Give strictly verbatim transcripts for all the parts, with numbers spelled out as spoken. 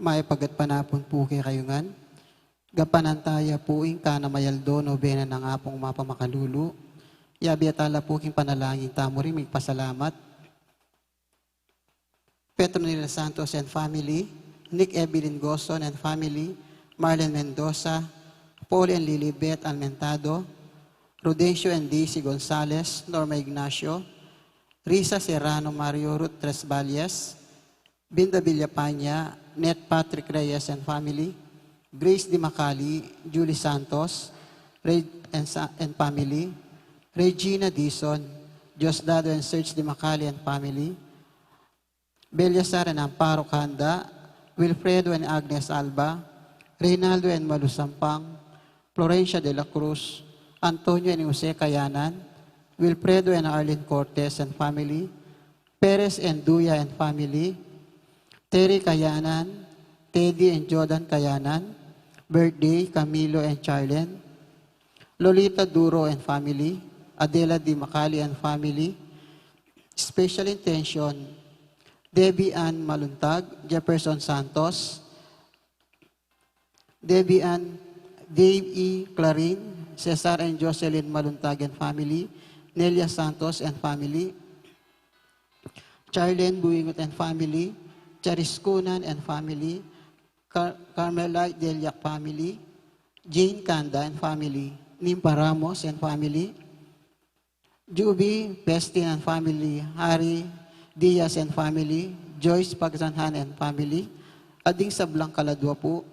Mayap a gatpanapun pu kekayu ngan. Gapanantaya pu ing Cana Mayaldo, nobena nang Apung Mapamakalulu. Yabe tala pu king panalangin tamu ring migpasalamat. Petronila Santos and family, Nick Evelyn Goson and family, Marlene Mendoza, Paul and Lilibet Almentado, Rudencio and Daisy Gonzalez, Norma Ignacio, Risa Serrano Mario, Ruth Tresballes, Binda Villapaña, Net Patrick Reyes and family, Grace Dimacali, Julie Santos, Reg and, sa- and family, Regina Dizon, Diosdado and Serge Dimacali and family, Beliasar and Amparo Canda, Wilfredo and Agnes Alba, Reynaldo and Malu Sampang, Florencia de la Cruz, Antonio and Jose Kayanan, Wilfredo and Arlene Cortez and family, Perez and Duya and family, Terry Kayanan, Teddy and Jordan Kayanan, birthday, Camilo and Charlene, Lolita Duro and family, Adela Dimacali and family, special intention, Debbie Ann Maluntag, Jefferson Santos, Debbie Ann, Dave E. Clarin, Cesar and Jocelyn Maluntag and family, Nelia Santos and family, Charlene Buingot and family, Charis Cunan and family, Car- Carmelite Deliac family, Jane Canda and family, Nimpa Ramos and family, Juby Pestin and family, Harry Diaz and family, Joyce Pagsanhan and family, at ding sablang kaladua pu,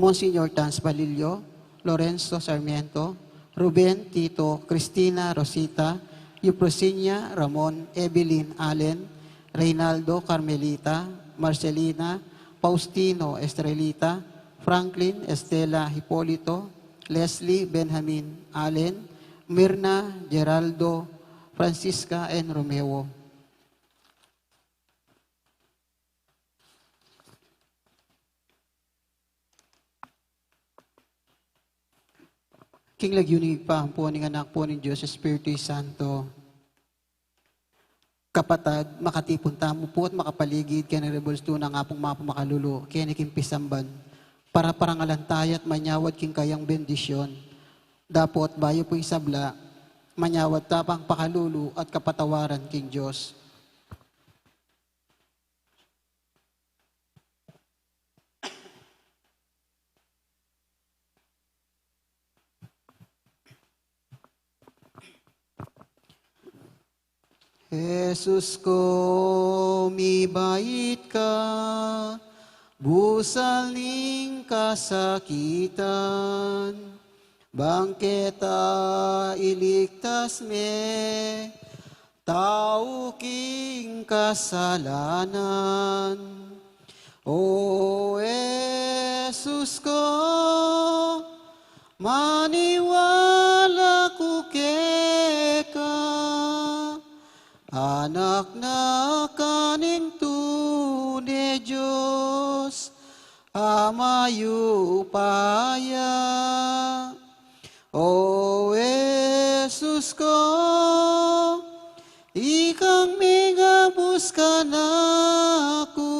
Monsignor Tans Balillo, Lorenzo Sarmiento, Ruben, Tito, Cristina, Rosita, Eufrosinia, Ramon, Evelyn, Allen, Reynaldo, Carmelita, Marcelina, Faustino, Estrelita, Franklin, Estela, Hipolito, Leslie, Benjamin, Allen, Mirna, Geraldo, Francisca, and Romeo. King lagyu ning Ibpa, ampo ning Anak, ampo ning Dios Espiritu Santo. Kapatad, makatipun tamu pu at makapaligid keni rebulstu nang Apung Mapamakalulu, keni king pisamban, para parangalan taya at manyawad king kayang bendisyon. Dapot bayu pu ing sabla, manyawad ta pang pakalulu at kapatawaran king Dios. Jesus ko, mibait ka, busal ning kasakitan, bang keta iligtas me, tau king kasalanan. O Jesus ko, maniwala ku keka, Anak na ka ning tune Dios, Ama yupaya. O Jesus ko, ikang mingabus kanaku,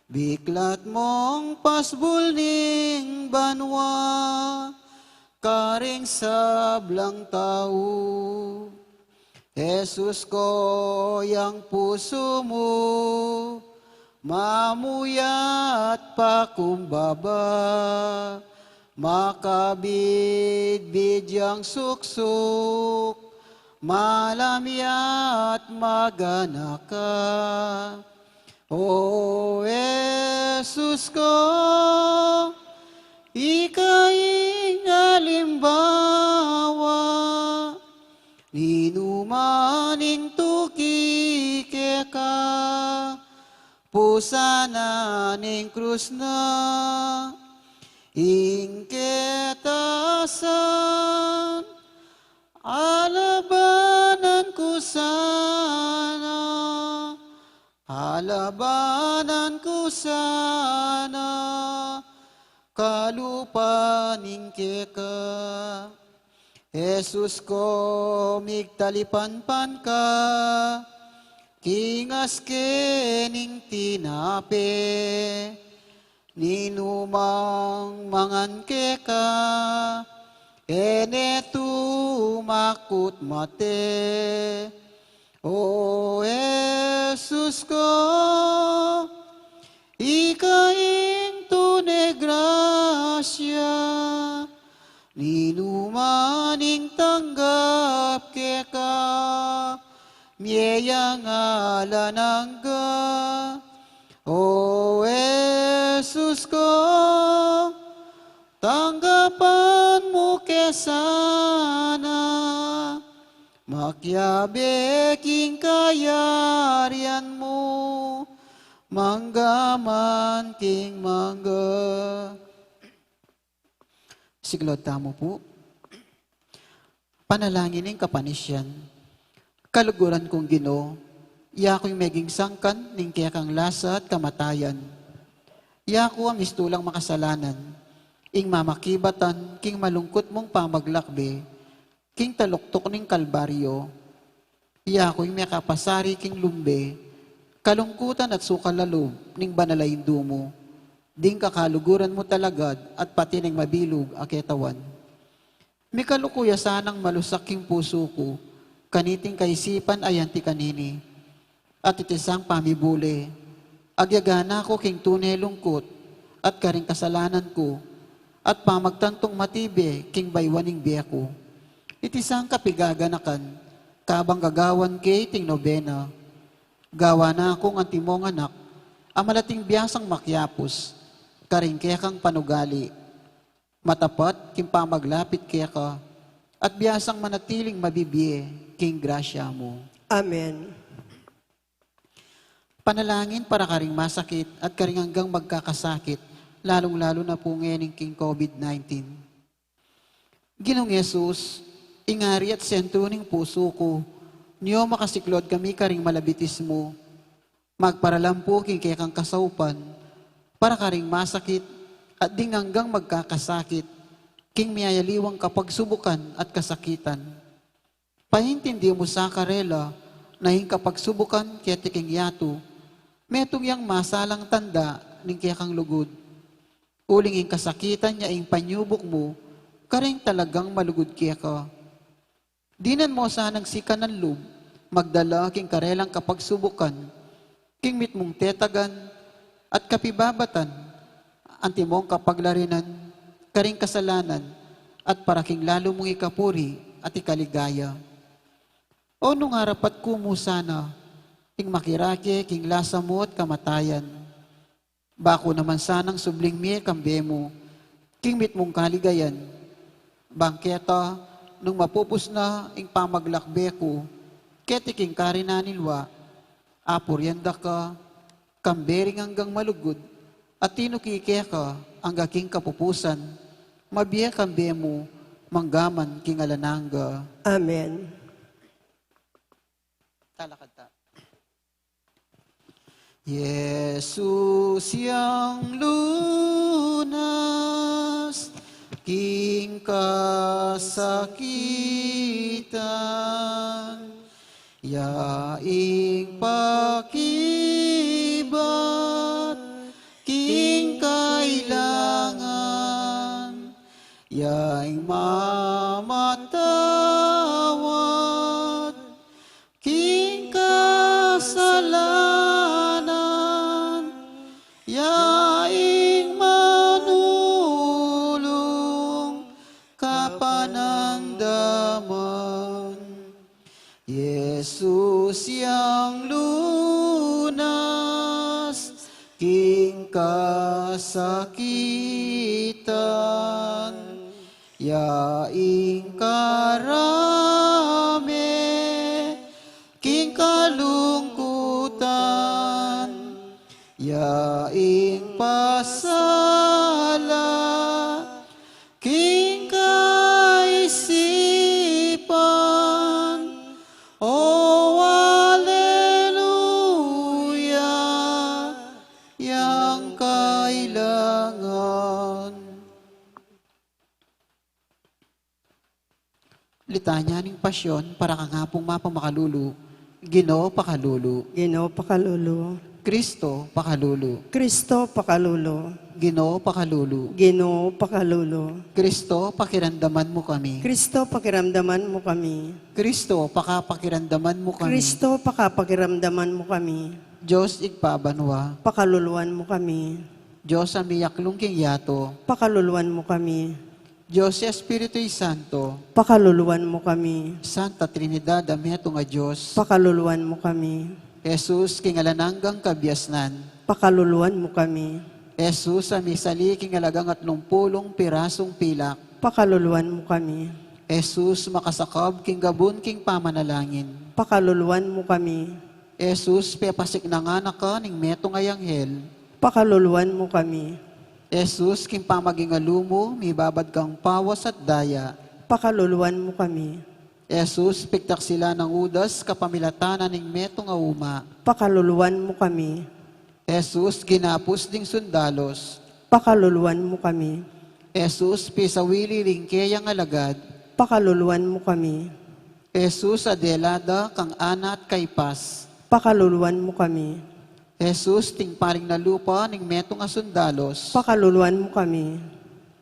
biklat mong pasbul ning banua, karing sablang tau. Jesus ko, yang pusu mu, mamuyat pakumbaba, makabidbid yang suksuk, malamyat maganaka. O Jesus ko, ika ing alimbawa, ninuman ing tuki keka, pusanan ning krus na, ing ketasan, alabanan ku sana, alabanan ku sana, kalupa ning keka. Jesus ko, migtalipanpan ka, King aske ning tinape, ninumang mangan keka, e ne tumakut mate. O Jesus ko, ika ing tune grasya, ninumang tanggap keka, mie yang alang angga. O Jesus ko, tanggapan mu ke sana, makiabe king kayarian mu, mangga man king mangga. Siklaud tamu pu. Panalangin ning kapanisian. Kaluguran kung Ginu, yaku ing meging sangkan ning kekang lasa at kamatayan. Yaku a mistulang makasalanan, ing mamakibatan king malungkut mung pamaglakbe king taluktuk ning Kalbaryo. Yaku ing mekapasari king lumbe, kalungkutan at sukal a lub ning banal a Indu mu, ding kakaluguran mu talagad at pati neng mabilug a ketawan. Mikaluku ya sanang malusak king pusu ku kaniting kaisipan a anti kanini, at iti sang pamibule, agyaga na ku king tune lungkut at karing kasalanan ku, at pamagtantung matibe king baywan ning bie ku. Iti sang kapigaganakan, kabang gagawan ke iting nobena, gawa na kung antimong anak a malating biasang makiapus karing kekang panugali, matapat king pamaglapit keka, at biasang manatiling mabibie king grasya mu. Amen. Panalangin para karing masakit at karing anggang magkakasakit, lalung-lalu na pu ngening king COVID nineteen. Ginung Jesus, ing ari at sentru ning pusu ku, nyo makasiklaud kami karing malabitis mu. Magparalan pu king kekang kasaupan para karing masakit at ding anggang magkakasakit king miyayaliwang kapagsubukan at kasakitan. Paintindi mu sa karela na ing kapagsubukan keti king yatu, metung yang masalang tanda ning kekang lugud. Uling ing kasakitan ya ing panyubuk mu karing talagang malugud keka. Dinan mu sanang sikanan lub magdala king karelang kapagsubukan, king mitmung tetagan at kapibabatan, antimong kapaglarinan karing kasalanan, at para king lalu mung ikapuri at ikaligaya. O nung arapat ku mu sana ing makirake king lasa mu at kamatayan, baku naman sanang subling mie kambe mu king mitmung kaligayan. Bang keta, nung mapupus na ing pamaglakbe ku keti king karinan ning lua, apurian da ka kambe ring anggang malugud, at tinuki keka angga king kapupusan, mabie kambe mu mangga man king alang angga. Amen. Talakad ta. Jesus yang lunas king kasakitan, ya ing pakibat king kailangan, ya ing mamatawad king kasalanan, ya ing manulung kapanandaman. Jesus yang lunas king kasakitan, ya ing karame king kalungkutan, ya ing pasala king kaisipan. O aleluya, yang kailangan. Litanya ning Pasyon para kang Apung Mapamakalulu, Ginu, pakalulu. Ginu, pakalulu. Kristo, pakalulu. Kristo, pakalulu. Ginu, pakalulu. Ginu, pakalulu. Kristo, pakiramdaman mu kami. Kristo, pakiramdaman mu kami. Kristo, pakapakiramdaman mu kami. Kristo, pakapakiramdaman mu kami. Dios, Ibpa banua. Pakaluluan mu kami. Dios a miyaklung king yatu. Pakaluluan mu kami. Dios Espiritu Santo. Pakaluluan mu kami. Santa Trinidad a metung a Dios. Pakaluluan mu kami. Jesus king alang anggang kabiasnan. Pakaluluan mu kami. Jesus a misali king alagang atlung pulung pirasung pilak. Pakaluluan mu kami. Jesus makasakab king gabun king pamanalangin. Pakaluluan mu kami. Jesus, pepasiknangan na ka ning metung a anghel. Pakaluluan mu kami. Jesus, king pamagingalu mu, mibabad kang pawas at daya. Pakaluluan mu kami. Jesus, pigtaksilan nang Judas kapamilatan na ning metung a uma. Pakaluluan mu kami. Jesus, ginapus ding sundalos. Pakaluluan mu kami. Jesus, pisawili ring keyang alagad. Pakaluluan mu kami. Jesus, a dela da kang Ana at Caipas. Pakaluluan mu kami. Jesus, timpal ning lupa ning metung a sundalos. Pakaluluan mu kami.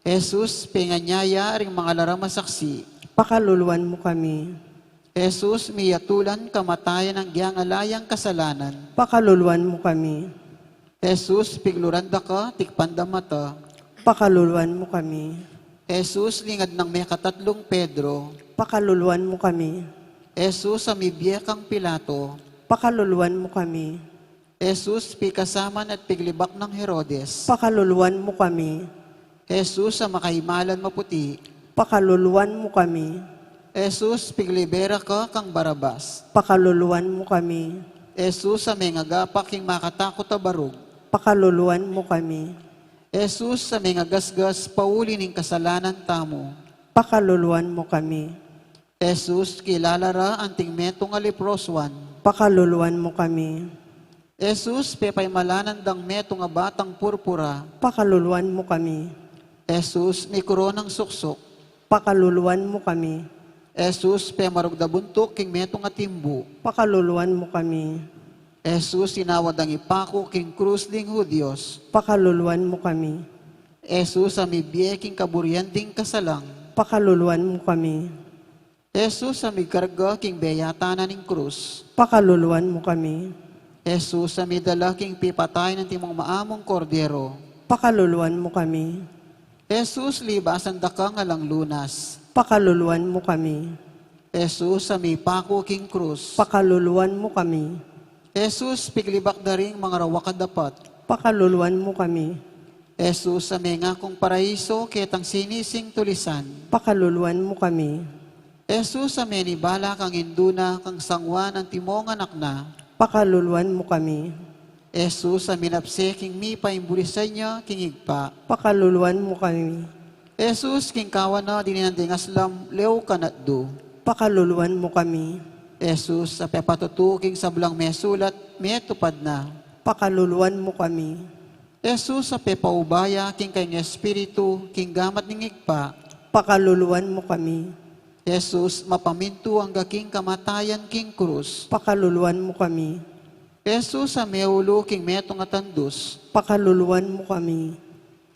Jesus, penganyaya ring mangalarang a saksi. Pakaluluan mu kami. Jesus, miyatulan kamatayan ing alang anggang kasalanan. Pakaluluan mu kami. Jesus, pigluran da ka, tikpan da mata. Pakaluluan mu kami. Jesus, lingad nang mekatatlung Pedro. Pakaluluan mu kami. Jesus, a mibie kang Pilato. Pakaluluan mu kami. Jesus, pikasaman at piglibak nang Herodes. Pakaluluan mu kami. Jesus, a makaimalan maputi. Pakaluluan mu kami. Jesus, piglibera ka kang Barabas. Pakaluluan mu kami. Jesus, a mengagapa king makatakut a barug. Pakaluluan mu kami. Jesus, a mengagasgas pauli ning kasalanan tamu. Pakaluluan mu kami. Jesus, kilala ra anting metung a leprosuan. Pakaluluan mu kami. Jesus, pepaimalanan dang metung a batang purpura. Pakaluluan mu kami. Jesus, mikoronang suksuk. Pakaluluan mu kami. Jesus, pemarugdabuntuk king metung a timbu. Pakaluluan mu kami. Jesus, inawa dang ipaku king krus ding Hudios. Pakaluluan mu kami. Jesus, a mibie king kaburian ding kasalang. Pakaluluan mu kami. Jesus, a mikarga king beyatan na ning krus. Pakaluluan mu kami. Jesus, a midala king pipatay nang timung maamung kordero. Pakaluluan mu kami. Jesus, libasan da kang alang lunas. Pakaluluan mu kami. Jesus, a mipaku king krus. Pakaluluan mu kami. Jesus, piglibak da ring mangarawak a dapat. Pakaluluan mu kami. Jesus, a mengakung paraiso ketang sinising tulisan. Pakaluluan mu kami. Jesus, a menibala kang Indu na kang San Juan antimong anak na. Pakaluluan mu kami. Jesus, a minapse king mipaimburisan ya king Ibpa. Pakaluluan mu kami. Jesus, king kawan na dinan ding aslam lew kanatdu. Pakaluluan mu kami. Jesus, a pepatutu king sablang mesulat, metupad na. Pakaluluan mu kami. Jesus, a pepaubaya king kayang Espiritu king gamat ning Ibpa. Pakaluluan mu kami. Jesus, mapamintu angga king kamatayan king krus. Pakaluluan mu kami. Jesus, a meulu king metung a tandus. Pakaluluan mu kami.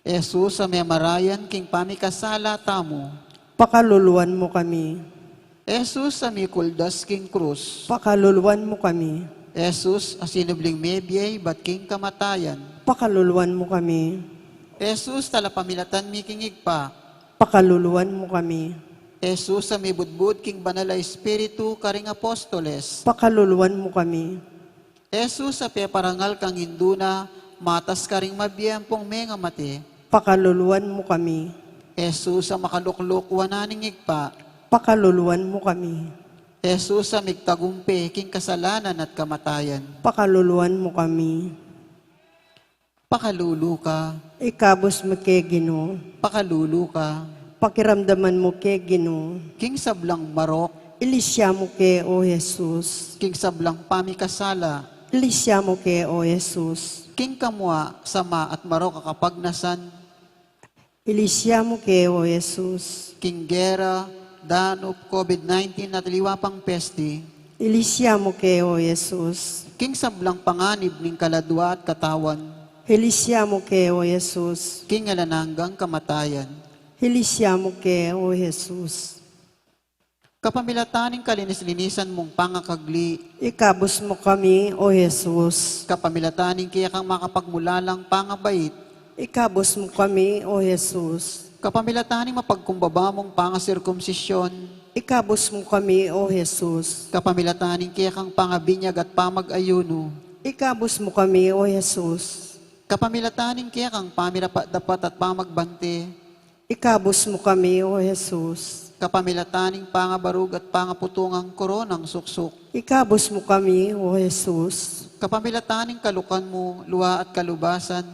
Jesus, a memarayan king pamikasala tamu. Pakaluluan mu kami. Jesus, a mikuldas king krus. Pakaluluan mu kami. Jesus, a sinubling mebie ibat king kamatayan. Pakaluluan mu kami. Jesus, talapamilatan mi king Ibpa. Pakaluluan mu kami. Jesus, a mibudbud king Banal a Espiritu karing apostoles. Pakaluluan mu kami. Jesus, a peparangal kang Indu na matas karing mabie ampong mengamate. Pakaluluan mu kami. Jesus, a makalukluk wanan ning Ibpa. Pakaluluan mu kami. Jesus, a migtagumpe king kasalanan at kamatayan. Pakaluluan mu kami. Pakalulu ka. Ikabus mu ke, Ginu. Pakalulu ka. Pakiramdaman mu ke, Ginu. King sablang marok. Ilisya mu ke, O Jesus. King sablang pamikasala. Ilisya mu ke, O Jesus. King kamua, sama at marok a kapagnasan. Ilisya mu ke, O Jesus. King gera, danup, COVID nineteen at liwa pang pesti. Ilisya mu ke, O Jesus. King sablang panganib ning kaladwa at katawan. Ilisya mu ke, O Jesus. King alang anggang kamatayan. Ilisya mu ke, O Jesus. Kapamilatan ning kalinis-linisan mung pangakagli. Ikabus mu kami, O Jesus. Kapamilatan ning kekang makapagmulalang pangabait. Ikabus mu kami, O Jesus. Kapamilatan ning mapagkumbaba mung pangasirkumsisyon. Ikabus mu kami, O Jesus. Kapamilatan ning kekang pangabinyag at pamag-ayunu. Ikabus mu kami, O Jesus. Kapamilatan ning kekang pamirapat-dapat at pamagbante. Ikabus mu kami, O Jesus. Kapamilatan ning pangabarug at pangaputungang koronang suksuk. Ikabus mu kami, O Jesus. Kapamilatan ning kalukan mu, lua at kalubasan.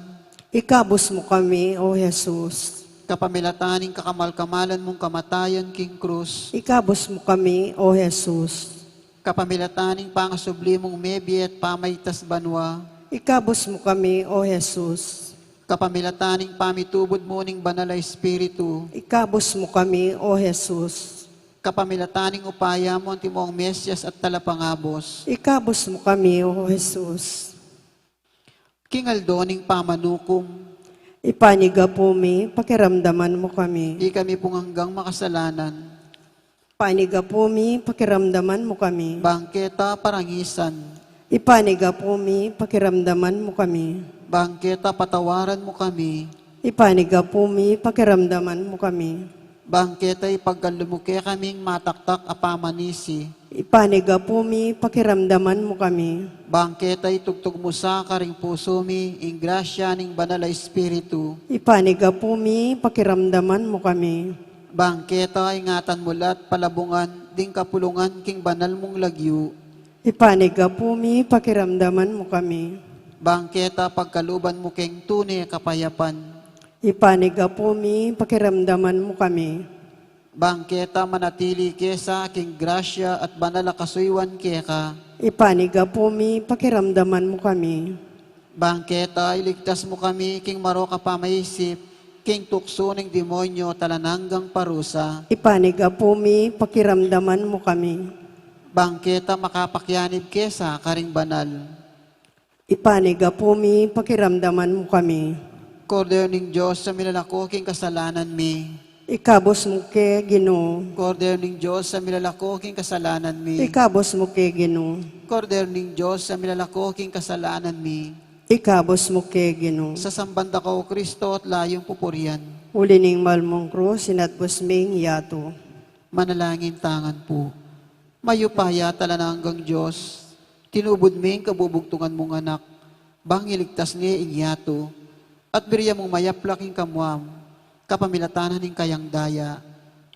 Ikabus mu kami, O Jesus. Kapamilatan ning kakamal-kamalan mung kamatayan king krus. Ikabus mu kami, O Jesus. Kapamilatan ning pangasubli mung mebie at pamaitas banua. Ikabus mu kami, O Jesus. Kapamilatan ning pamitubud mu ning Banal a Espiritu. Ikabus mu kami, O Jesus. Kapamilatan ning upaya mu antimong Mesias at Talapangabus. Ikabus mu kami, O Jesus. King aldo ning pamanukum. Ipanyawad mi, pakiramdaman mu kami. Ikami pung anggang makasalanan. Ipanyawad mi, pakiramdaman mu kami. Bang keta parangisan. Ipanyawad mi, pakiramdaman mu kami. Bang keta patawaran mu kami. Ipanyawad mi, pakiramdaman mu kami. Bang keta ipagkalub mu kekaming mataktak a pamanisi. Ipanyawad mi, pakiramdaman mu kami. Bang keta itugtug mu sa karing pusu mi ing grasya ning Banal a Espiritu. Ipanyawad mi, pakiramdaman mu kami. Bang keta ingatan mu la't palabungan ding kapulungan king banal mung lagyu. Ipanyawad mi, pakiramdaman mu kami. Bang keta pagkaluban mu keng tune kapayapan. Ipanyawad mi, pakiramdaman mu kami. Bang keta manatili ke sa king grasya at banal a kasuyuan keka. Ipanyawad mi, pakiramdaman mu kami. Bang keta iligtas mu kami king marok a pamaisip, king tuksu ning demonyo at alang anggang parusa. Ipanyawad mi, pakiramdaman mu kami. Bang keta makapakianib ke sa karing banal. Ipanyawad mi, pakiramdaman mu kami. Kordero ning Dios a milalako king kasalanan mi. Ikabus mu ke, Ginu. Kordero ning Dios a milalako king kasalanan mi. Ikabus mu ke, Ginu. Kordero ning Dios a milalako king kasalanan mi. Ikabus mu ke, Ginu. Sasamban da ka, O Kristo, at layung pupurian. Uli ning mal mung krus, inatbus me ing yatu. Manalangin tangan pu. Mayupaya at alang anggang Dios, tinubud me ing kabubugtungan mung Anak, bang iligtas ne ing yatu, at biryan mung mayap la king kamwam, kapamilatan na ning kayang daya,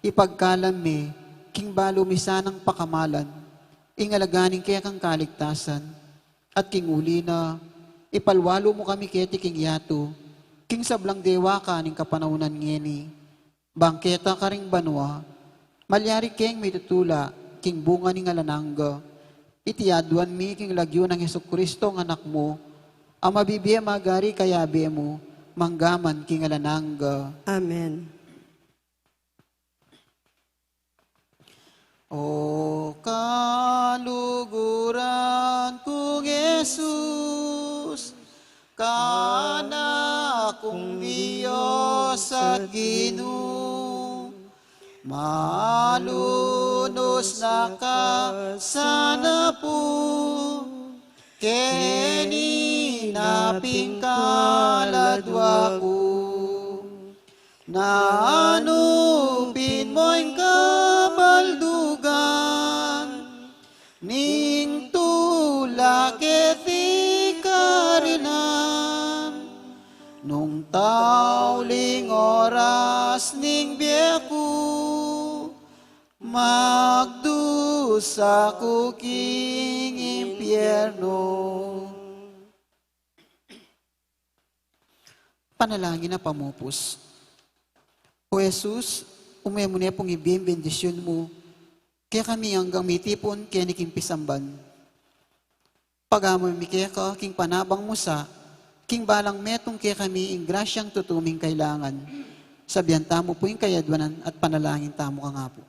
ipagkalam me, king balu mi sanang pakamalan, ing alaga ning kekang kaligtasan, at king uli na, ipalwalu mu kami keti king yatu, king sablang dewakan ning kapanaunan ngeni. Bang keta karing banua, malyari keng mitutula, king bunga ning alang angga. Iti aduan mi king lagyu nang Jesucristo a Anak mu, a mabibie magari kayabe mu, mangga man king alang angga. Amen. O kaluguran kung Jesus, Anak kung Dios at Ginu, malunus na ka sana pu, keni na pin kaladwa ku. Nanu pin mo ing kabaldugan ning tula keti karinan, nung tauling oras ning bie ku, magdusa ku king impiernu. Panalangin a pamupus. O Jesus, ume mu ne pung ibie ing bendisyun mu kekami anggang mitipun keni king pisamban. Pagamu mi keka king panabang mu sa, king balang metung kekami ing grasyang tutu ming kailangan. Sabian tamu pu ing kayadwanan at panalangin tamu kang Apu.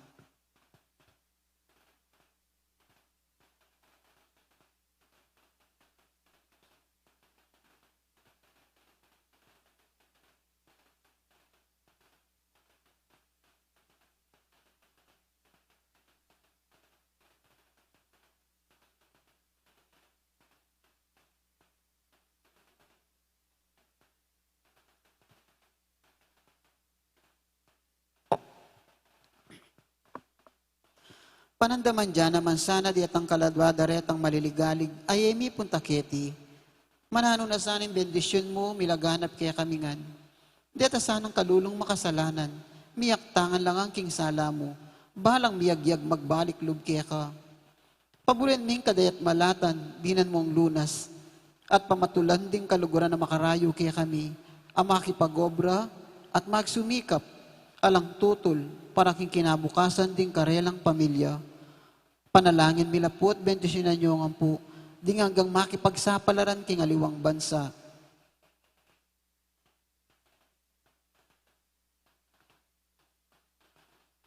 Panandaman da naman sana detang kaladwa da retang maliligalig a e mipunta keti. Mananu na sana ing bendisyun mu milaganap kekami ngan. Deta sanang kalulung makasalanan, miyaktangan la ngan king sala mu, balang miyagyag magbalik lub keka. Pabulen ming kadayat malatan, binan mung lunas, at pamatulan ding kaluguran a makarayu kekami, a makipag-obra at magsumikap, alang tutul, para king kinabukasan ding karelang pamilya. Panalangin mi la pu at bendisyunan yu ngan pu, ding anggang makipagsapalaran king aliwang bansa.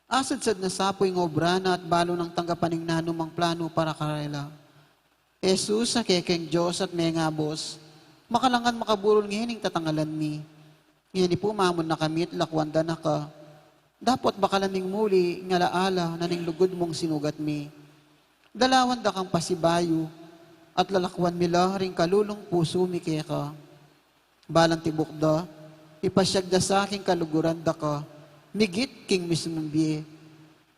Asadsad na sa pu ing obra na at balu nang tanggapan ing nanumang planu para karela. Jesus, a kekeng Dios at mengabus, makalangan makaburul ngeni ing tatangalan mi. Ngeni pu mamun na kami at lakuan da na ka. Dapot bakalan ming muli ing ala-ala na ning lugud mung sinugat mi. Dalawan da kang pasibayu at lalakuan mi la ring kalulung pusu mi keka. Balang tibuk da, ipasyag da sa king kaluguran da ka, migit king mismung bie.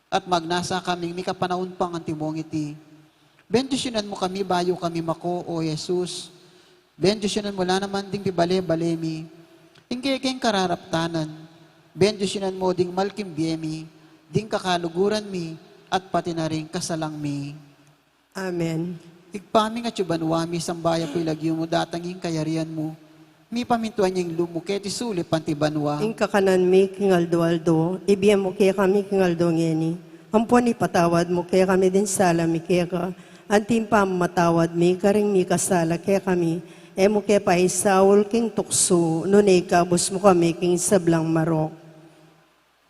At magnasa kaming mikapanaun pa ngan timong iti. Bendisyunan mu kami bayu kami mako, O Jesus. Bendisyunan mu la naman ding pibale-bale mi. Ing kekeng kararaptanan. Bendisyunan mu ding mal king bie mi, ding kakaluguran mi, at pati na ring kasalang mi. Amen. Ibpa mi, atsu ka banua, misamban ya pu ing lagyu mu, datang ing kayarian mu, mipamintuan ya ing lub mu keti sulip anti banua. Ing kakanan mi king aldo-aldo, ibie mu kekami king aldo ngeni. Ampon ipatawad mu kekami ding sala mi keka, anti ing pamamatawad mi karing mikasala kekami. E mu ke paisaul king tuksu, nune ikabus mu kami king sablang marok.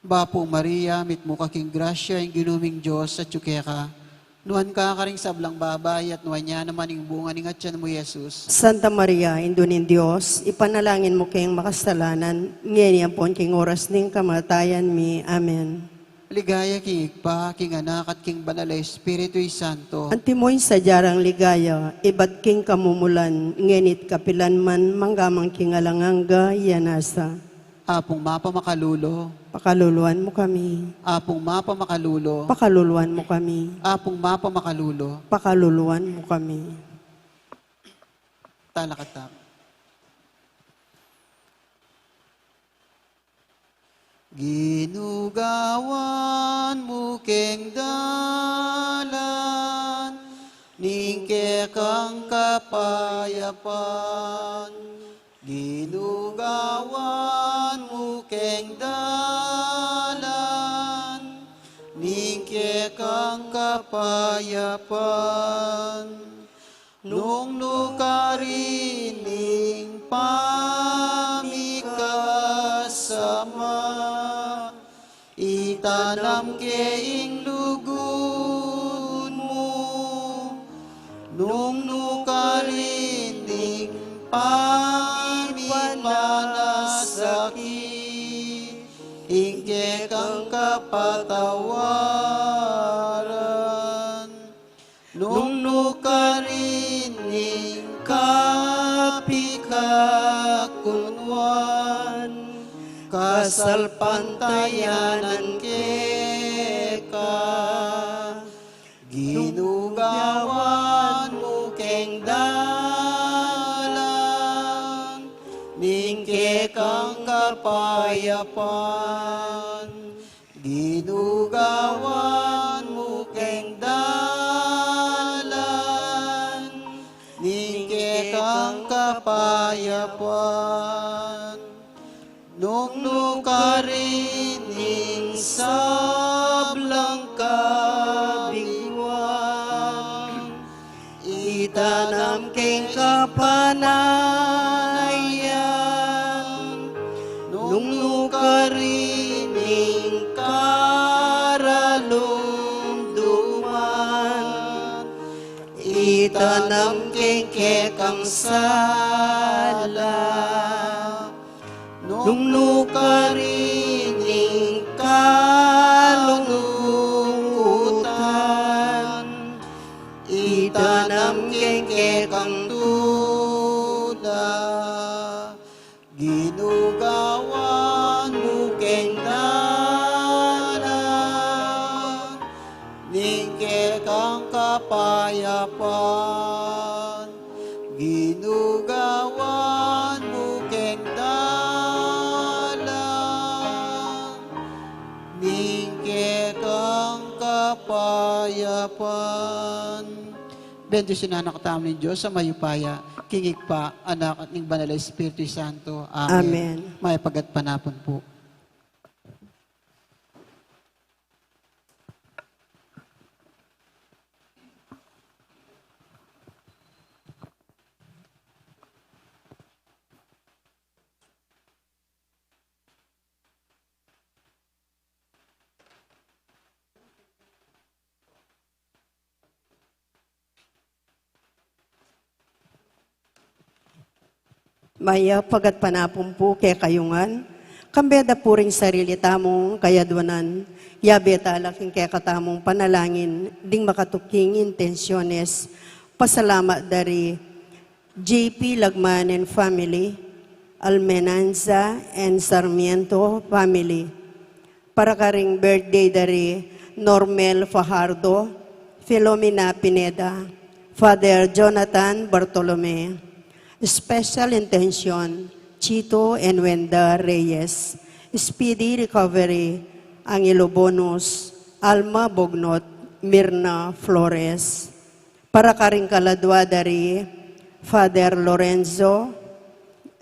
Bapu Maria, mitmu ka king grasya, ing Ginu ming Dios atsu keka. Nuan ka karing sablang babai, at nuan ya naman ing bunga ning atian mu, Jesus. Santa Maria, Indu ning Dios, ipanalangin mu keng makasalanan, ngeni ampon king oras ning kamatayan mi. Amen. Ligaya king Ibpa, king Anak, at king Banal a Espiritu Santo. Antimo ing sadya rang ligaya, ibat king kamumulan, ngeni't kapilan man, mangga man king alang angga, ya nasa. Apung mapamakalulu. Pakaluluan mu kami. Apung mapamakalulu. Pakaluluan mu kami. Apung mapamakalulu. Pakaluluan mu kami. Talakad tamu. Ginu, gawan mu keng dalan ning kekang kapayapan. Ginu, gawan mu keng dalan ning kekang kapayapan. Nung nukarin ing pamikasama, itanam ke ing lugud mu. Nung nukarin ing pamipanasakit, ing kekang kapatawaran. Nung nukarin ing kapikakunuan, kasalpantayanan keka. Ginu, gawan mu keng dalan ning kekang kapayapan. Ginu, gawan mu keng dalan ning kekang kapayapan. Nung nukarin ing sablang kabiguan, itanam keng kapanayan. Nung nukarin ing karalumduman, itanam keng kekang sala. Nung nukarin ing kalungkutan, itanam keng kekang tula. Ginu, gawan mu keng dalan ning Kayapan, Ginu, gawan mu keng dalan, ning kekang kapayapan. Bendisyunan na katamu ning Dios a mayupaya, king Ibpa, Anak, at ning Banal a Espiritu Santo. Amen. Amen. Mayap a gatpanapun pu. Mayap a gatpanapun pu kekayu ngan, kambe da pu ring sarili tamung kayadwanan, yabe tala king kekatamung panalangin ding makatuking intensyones, pasalamat da ri J P Lagman and family, Almenanza and Sarmiento family, para karing birthday da ri Normel Fajardo, Filomena Pineda, Father Jonathan Bartolome. Special intention, Chito and Wenda Reyes. Speedy recovery, Angelo Bonus, Alma Bognot, Mirna Flores. Para karing kaladwa da ri Father Lorenzo,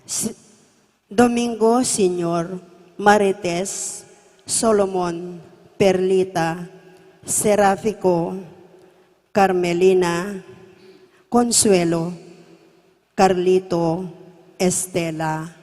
S-, Domingo Senior, Marites, Solomon, Perlita, Serafico, Carmelina, Consuelo, Carlito, Estela.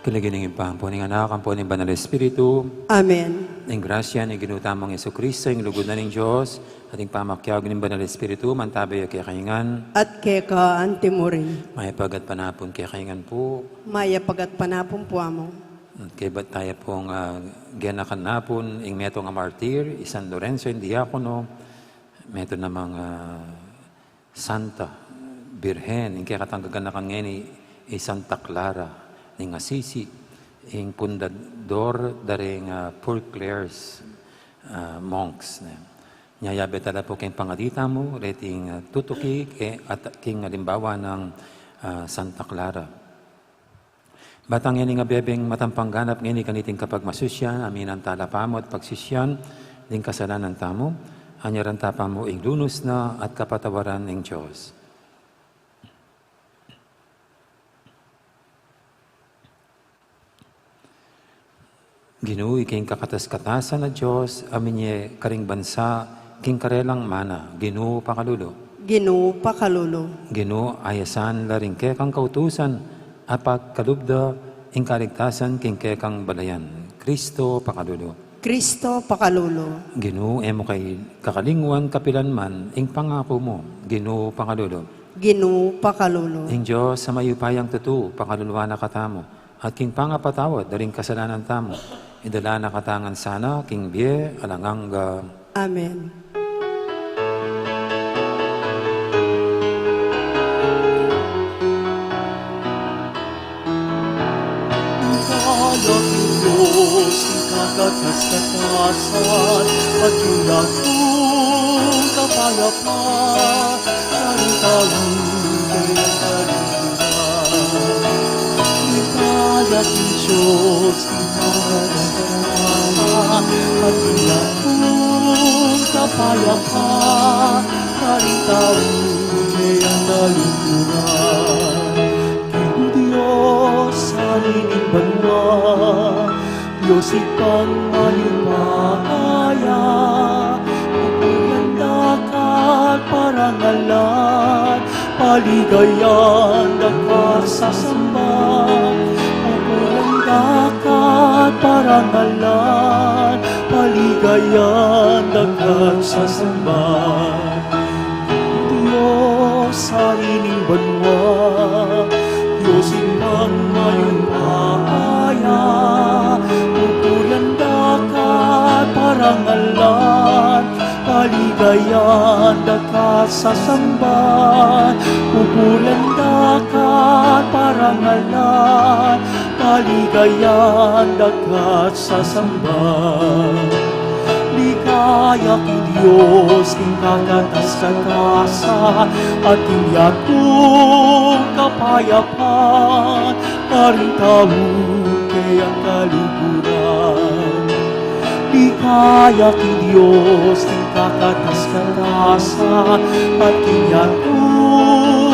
King lagyu ning Ibpa, ampo ning Anak, ampo ning Banal Espiritu. Amen. Ing grasya ning Ginu tamung Jesucristo, ing lugud na ning Dios, at ing pamakiabe ning Banal Espiritu, mantabe ya kekayu ngan. At keka anti mu rin. Mayap a gatpanapun kekayu ngan pu. Mayap a gatpanapun pu, Among. At kaybat taya pung, ah, ganakan na pun ing metung a martir, i San Lorenzo, ing diakono, metung namang, ah, Santa Birhen, ing kekatang gaganakan ngeni, i Santa Clara ning Assisi, ing pundador da ring, ah, Four Clares, ah, monks, ne. Nya yabe tala pu king pangadi tamu reting, ah, tutuki ke at king alimbawa nang, ah, Santa Clara. Batang ngeni, ing abebeng matampang ganap ngeni kaniting kapagmasusyan, aminan tala pamu at pagsisyan ding kasalanan tamu, anyaran ta pamu ing lunus na at kapatawaran ning Dios. Ginu, ika ing kakatas-katasan a Dios, a minye karing bansa king karelang mana, Ginu, pakalulu. Ginu, pakalulu. Ginu, ayasan la ring kekang kautusan, at pagkalub da ing kaligtasan king kekang balayan. Kristo, pakalulu. Kristo, pakalulu. Ginu, e mu kakalinguan kapilan man ing pangaku mu. Ginu, pakalulu. Ginu, pakalulu. Ing Dios a mayupayang tutu, pakaluluan na katamu, at king pangapatawad da ring kasalanan tamu, idala na katamu ngan sana king bie alang angga. Amen. Kaya king Dios, ing kakatas-katasan, at king Dios, ing kapayapaan, karing tau kayang kaluguran. Ing kaya king Dios, ing kakatas-katasan, at king Dios, ing kapayapaan, karing tau kayang kaluguran. King Dios, Ari ning banua, Dios Ibpang mayupaya, pupurian da ka at parangalan, paligayan da ka at sasamban, pupurian da ka at parangalan, paligayan da ka at sasamban. Dios, Ari ning banua, Dios Ibpang mayupaya, pupurian da ka at parangalan, paligayan da ka at sasamban, pupurian da ka at parangalan, paligayan da ka at sasamban. Ligaya king Dios, king kakatas-katasan, at king Dios, ing kapayapaan, karing tau kayang kaluguran. Ligaya king Dios, king kakatas-katasan, at king Dios,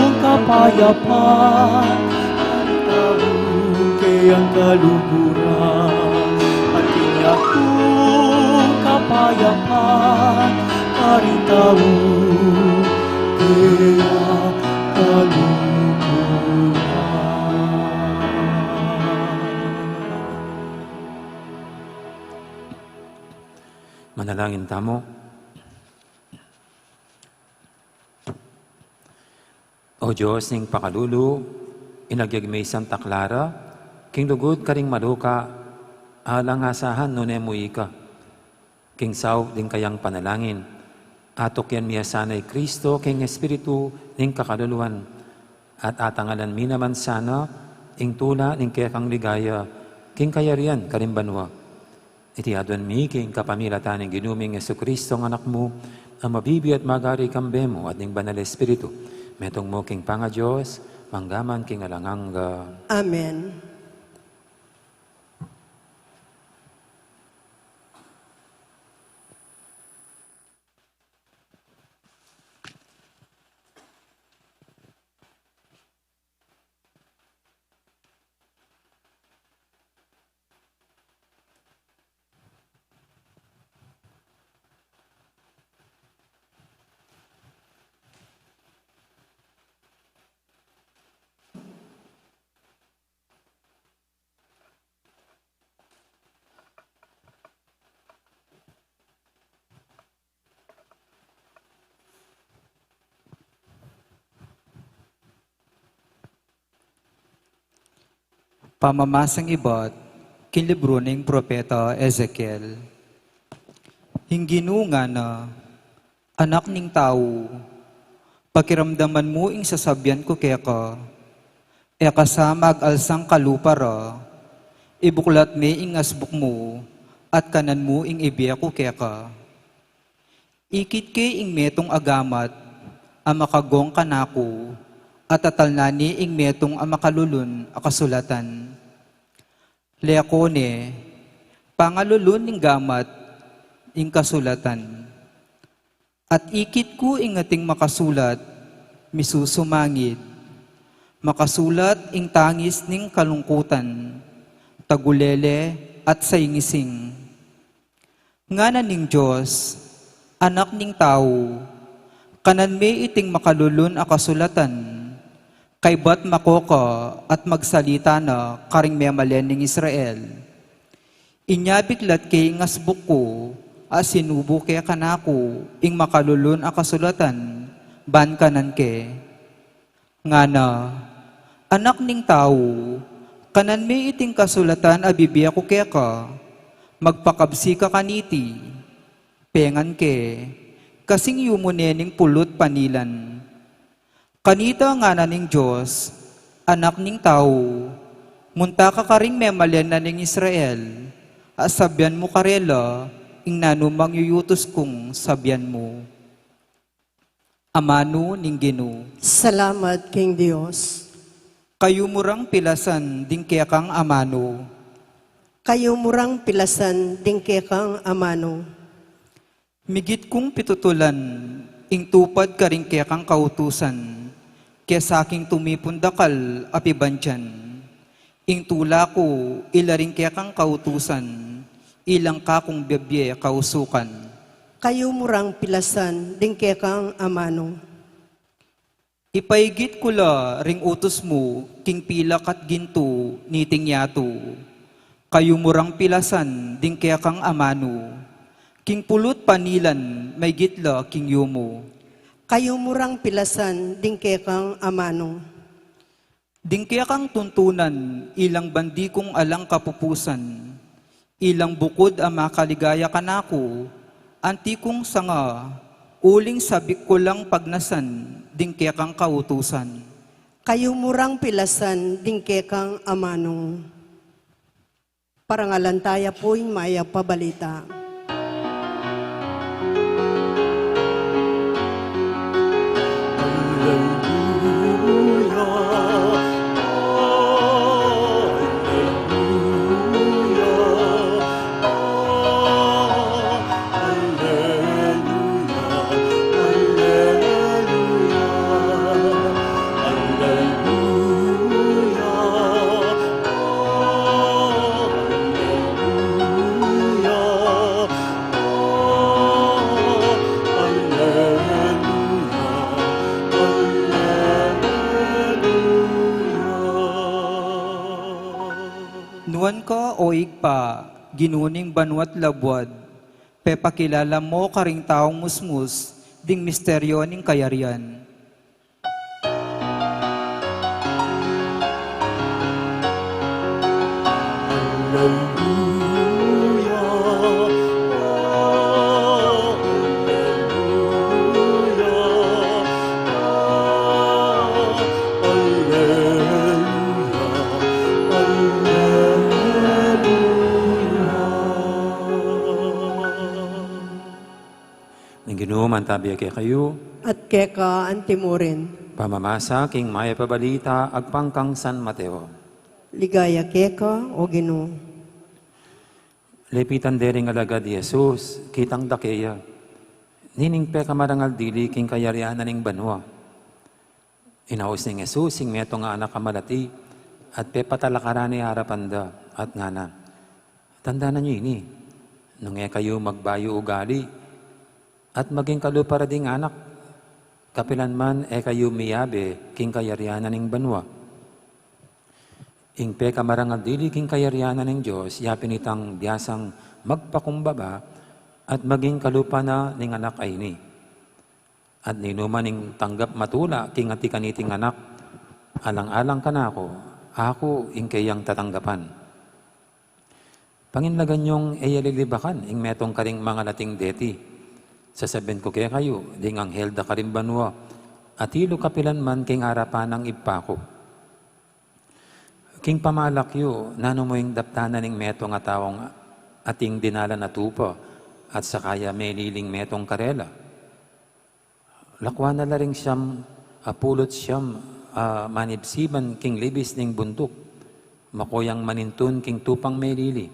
ing kapayapaan, karing tau kayang kaluguran. At king Dios, ing kapayapaan, karing tau kayang kaluguran. Manalangin tamu. O Dios ning pakalulu, inagyag me i Santa Clara king lugud karing maluka, alang asahan nune mu ika. King saup ding kayang panalangin, atukyan mi ya sana i Kristo king espiritu ning kakaluluan, at atangalan mi naman sana ing tula ning kekang ligaya king kayarian karing banua. Iti aduan mi king kapamilatan ning Ginu ming Jesucristo, ing Anak mu, a mabibie at magari kambe mu at ning Banal Espiritu, metung mu king pangaDios, mangga man king alang angga. Amen. Pamamasang ibat king libru ning propeta Ezekiel. Ing Ginu ngana, Anak ning tau, pakiramdaman mu ing sasabian ku keka. E ka sa mag-alsang kalupa ra, ibuklat me ing asbuk mu, at kanan mu ing ibie ku keka. Ikit ke ing metung a gamat a makagong kanaku, at atalnan ne ing metung a makalulun a kasulatan. Leko ne, pangalulun ning gamat ing kasulatan. At ikit ku ing ating makasulat, misusumangid. Makasulat ing tangis ning kalungkutan, tagulele at saingising. Ngana ning Dios, Anak ning tau, Kanan me iting makalulun a kasulatan, kaybat mako ka at magsalita na karing memalen ning Israel. Inya biklat ke ing asbuk ku, a sinubu ke kanaku ing makalulun a kasulatan, ban kanan ke. Ngana, anak ning tau, kanan me iting kasulatan a bibie ku keka, magpakabsi ka kaniti, pengan ke, kasing yumu ne ning pulut panilan. Kanita ngana ning Dios, anak ning tau, munta ka karing memalen na ning Israel, at sabyan mu karela ing nanumang yuyutus kung sabyan mu. Amanu ning Ginu. Salamat king Dios. Kayu murang pilasan ding kekang amanu. Kayu murang pilasan ding kekang amanu. Migit kung pitutulan ing tupad karing kekang kautusan, kesa king tumipun dakal a pibandian. Ing tula ku ila ring kekang kautusan, ilang kakung bibie kausukan. Kayu murang pilasan ding kekang amanu. Ipaigit ku la ring utus mu king pilak at gintu niting yatu. Kayu murang pilasan ding kekang amanu. King pulut panilan maigit la king yumu. Kayu murang pilasan ding kekang amanu. Ding kekang tuntunan, ilang bandi kung alang kapupusan, ilang bukud a makaligaya kanaku, anti kung sanga, uling sabik ku lang pagnasan ding kekang kautusan. Kayu murang pilasan ding kekang amanu. Parangalan taya pu ing mayap a balita. Alleluia, alleluia, alleluia, alleluia, alleluia. Alleluia, alleluia, alleluia. Nuan ka, o Ibpa, Ginu ning banua't labuad, pepakilala mu karing taung musmus ding misteryo ning kayarian. Alleluia, alleluia, alleluia, alleluia. Ing Ginu mantabi ya kekayu. At keka anti murin. Pamamasa king mayap a balita agpang kang San Mateo. Ligaya keka, o Ginu. Lepitan de ring alagad i Jesus, kitang dake ya, nining pekamarangal dili king kayarian na ning banua. Inaus neng Jesus ing metung a anak a malati, at pepatalakaran ne arapan da, at ngana, tandanan yu ini, nung e kayu magbayu ugali, at maging kalupa ra ding anak, kapilan man e kayu miyabe king kayarian na ning banua. Ing pekamarangal dili king kayarian na ning Dios, yapin itang biasang magpakumbaba, at maging kalupa na ning anak a ini. At ninuman ing tanggap matula king atiu kaniting anak, alang-alang kanaku, aku ing keyang tatanggapan. Panginlagan yung e ya lilibakan ing metung karing mangalating deti. Sasabian ku kekayu, ding anghel da karing banua, atilu kapilan man king arapan nang Ibpa ku. King pamalak yu, nanu mu ing daptan na ning metung a taung ating dinalan a tupa, at saka ya meliling metung karela? Lakuan na la ring siam a pulu't siam a manibsiban king libis ning buntuk, mako yang manintun king tupang melili.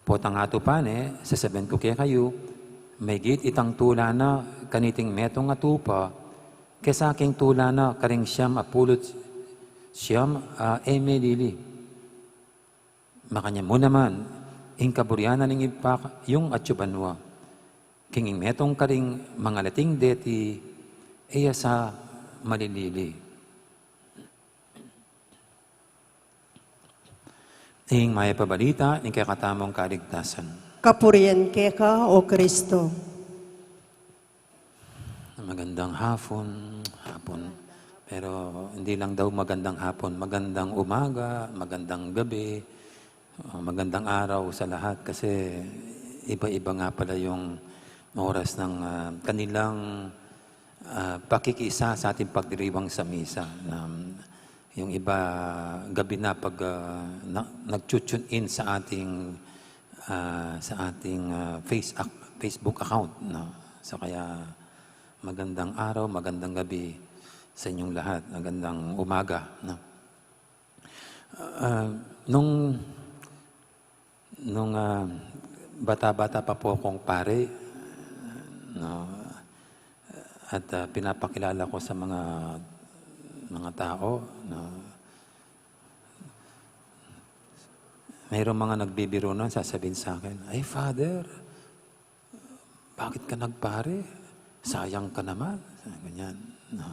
Potang atupa ne, sasabian ku kekayu, maigit itang tula na kaniting metung a tupa, kesa king tula na karing siam a pulu't siam a e melili. Makanyan mu naman, ing kaburian na ning Ibpa yung atyu banua. King metung karing mangalating deti, e ya sa malilili. Ing mayap a balita ning kekatamung kaligtasan. Kapurian keka, O Kristo. Magandang hapon, hapon. Pero hindi lang daw magandang hapon, magandang umaga, magandang gabi, uh, magandang araw sa lahat kasi iba-iba nga pala yung oras ng, uh, kanilang, uh, pakikiisa sa ating pagdiriwang sa misa. Um, yung iba gabi na pag, uh, na, nagtu-tune in sa ating, uh, sa ating, uh, face ac-, Facebook account, no? So kaya magandang araw, magandang gabi sa inyong lahat, magandang umaga, no? Ah, nung, nung, ah, bata-bata pa po akong pari, no, at, ah, pinapakilala ko sa mga, mga tao, no, mayroong mga nagbibiro nun, sasabihin sa akin, "Ay, Father, bakit ka nagpare? Sayang ka naman." Ganyan. No?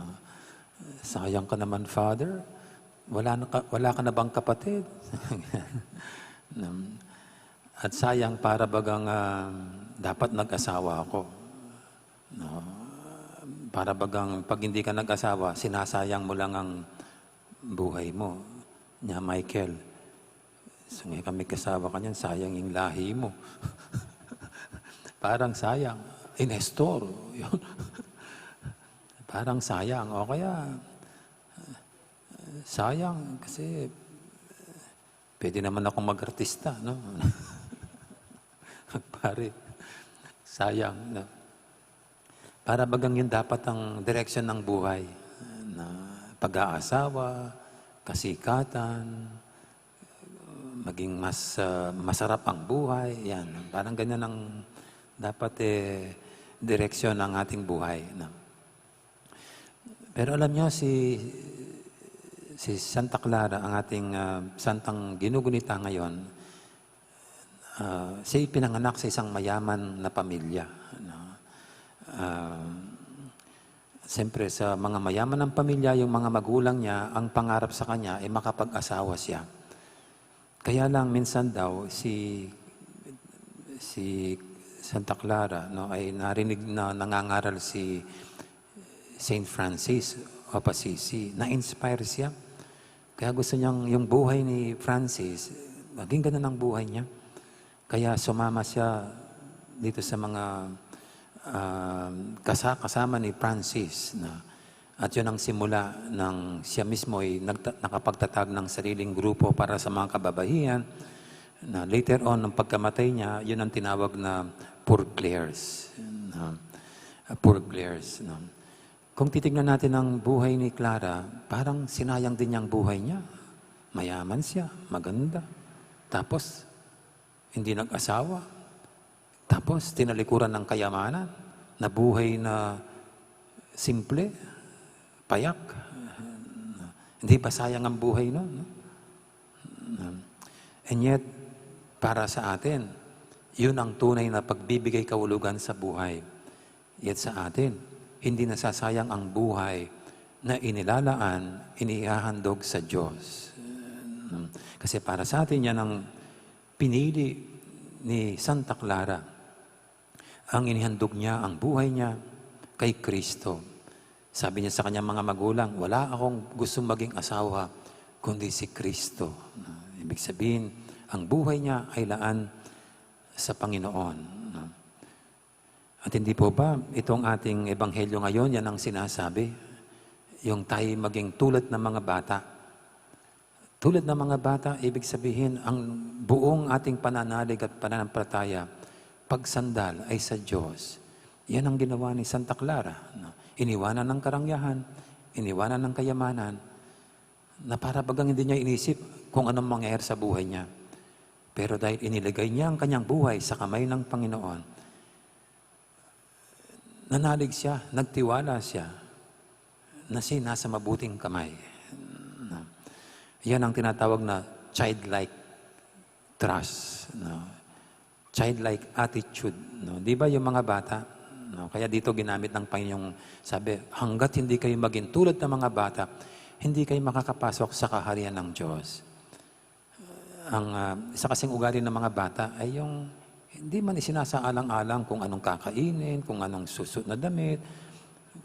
"Sayang ka naman, Father. Wala na ka, wala ka na bang kapatid?" At sayang, para bagang, ah, dapat nag-asawa ako. No? Para bagang pag hindi ka nag-asawa, sinasayang mo lang ang buhay mo. Nya, Michael, "Sungay kami kasawa kanyan, sayang ing lahi mo." Parang sayang. Eh, Nestor, yun. Parang sayang. O kaya, sayang kasi pwede naman akong mag-artista, no? Pare, sayang, no? Para bagang yun dapat ang direksyon ng buhay, na pag-aasawa, kasikatan, maging mas, ah, masarap ang buhay, yan. Parang ganyan ang dapat, eh, direksyon ng ating buhay, no? Pero alam niyo, si, si Santa Clara, ang ating, ah, santang ginugunita ngayon, ah, siya ipinanganak sa isang mayaman na pamilya, no? Ah, siyempre, sa mga mayaman ng pamilya, yung mga magulang niya, ang pangarap sa kanya ay makapag-asawa siya. Kaya lang, minsan daw, si, si Santa Clara, no, ay narinig na nangangaral si Saint Francis of Assisi. Na-inspire siya. Kaya gusto niyang yung buhay ni Francis, maging ganun ang buhay niya. Kaya sumama siya dito sa mga, ah, kasa-, kasama ni Francis na, at yun ang simula ng siya mismo ay nagta-, nakapagtatag ng sariling grupo para sa mga kababaihan na later on, ng pagkamatay niya, yun ang tinawag na Poor Clares. Na, ah, Poor Clares, no? Kung titignan natin ang buhay ni Clara, parang sinayang din niya ang buhay niya. Mayaman siya, maganda. Tapos, hindi nag-asawa. Tapos, tinalikuran ng kayamanan, nabuhay na simple, payak. Hindi ba sayang ang buhay nun, no? And yet, para sa atin, yun ang tunay na pagbibigay kahulugan sa buhay. Yet sa atin, hindi nasasayang ang buhay na inilalaan, inihahandog sa Diyos. Kasi para sa atin, yan ang pinili ni Santa Clara. Ang inihandog niya, ang buhay niya kay Kristo. Sabi niya sa kanyang mga magulang, "Wala akong gustong maging asawa kundi si Kristo." Na, ibig sabihin, ang buhay niya ay laan sa Panginoon. Na, at hindi po ba itong ating ebanghelyo ngayon, yan ang sinasabi? Yung tayo maging tulad ng mga bata. Tulad ng mga bata, ibig sabihin, ang buong ating pananalig at pananampalataya, pagsandal ay sa Diyos. Yan ang ginawa ni Santa Clara, no? Iniwanan ng karangyaan, iniwanan ng kayamanan, na para bagang hindi niya inisip kung anong mangyayari sa buhay niya. Pero dahil iniligay niya ang kanyang buhay sa kamay ng Panginoon, nanalig siya, nagtiwala siya na siya nasa mabuting kamay. Na, yan ang tinatawag na childlike trust. Na, childlike attitude, no? Di ba yung mga bata, no? Kaya dito ginamit ng Panginoong sabi, "Hanggat hindi kayo maging tulad ng mga bata, hindi kayo makakapasok sa kaharian ng Diyos." Ang, ah, isa kasing ugali ng mga bata ay yung hindi man isinasaalang-alang kung anong kakainin, kung anong susuot na damit,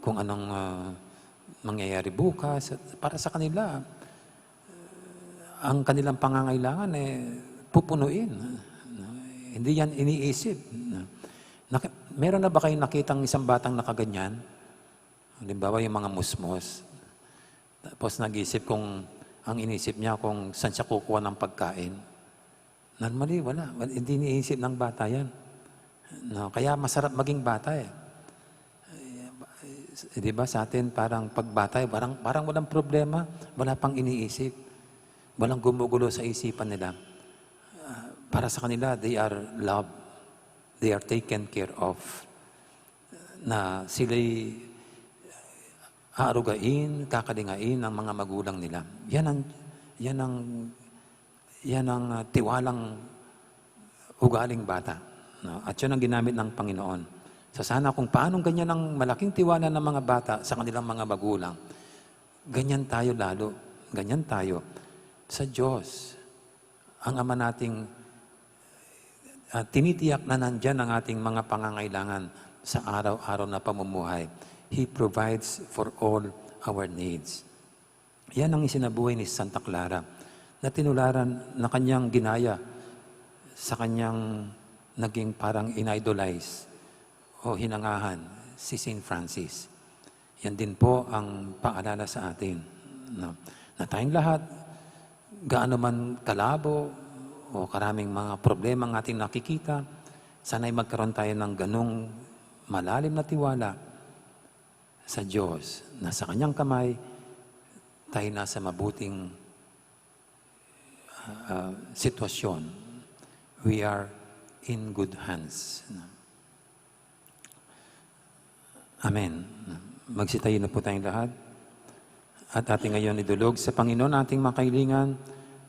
kung anong, ah, mangyayari bukas. Para sa kanila, ang kanilang pangangailangan, eh, pupunuin. Hindi yan iniisip. Naki-, meron na ba kayong nakitang isang batang nakaganyan? Halimbawa, yung mga musmos. Tapos nag-isip kung ang inisip niya kung saan siya kukuha ng pagkain. Normally, wala. Wal-, hindi iniisip ng bata yan. No? Kaya masarap maging bata eh. Eh, di ba sa atin, parang pagbata, eh, parang, parang walang problema, wala pang iniisip, walang gumugulo sa isipan nila. Ah, para sa kanila, they are loved, they are taken care of, na sila'y aarugain, kakalingain ng mga magulang nila. Yan ang, yan ang, yan ang, ah, tiwalang ugaling bata, no? At yun ang ginamit ng Panginoon. So sana kung paanong ganyan ang malaking tiwala ng mga bata sa kanilang mga magulang, ganyan tayo lalo, ganyan tayo sa Diyos. Ang Ama nating, ah, tinitiyak na nandyan ang ating mga pangangailangan sa araw-araw na pamumuhay. He provides for all our needs. Yan ang isinabuhay ni Santa Clara na tinularan, na kanyang ginaya sa kanyang naging parang inidolize o hinangahan, si Saint Francis. Yan din po ang paalala sa atin, no? Na tayong lahat, gaano man kalabo o karaming mga problema ang ating nakikita, sana'y magkaroon tayo ng ganung malalim na tiwala sa Diyos, na sa kanyang kamay tayo nasa mabuting, ah, sitwasyon. We are in good hands. Amen. Magsitayo na po tayong lahat. At ating ngayon idulog sa Panginoon ating makailingan,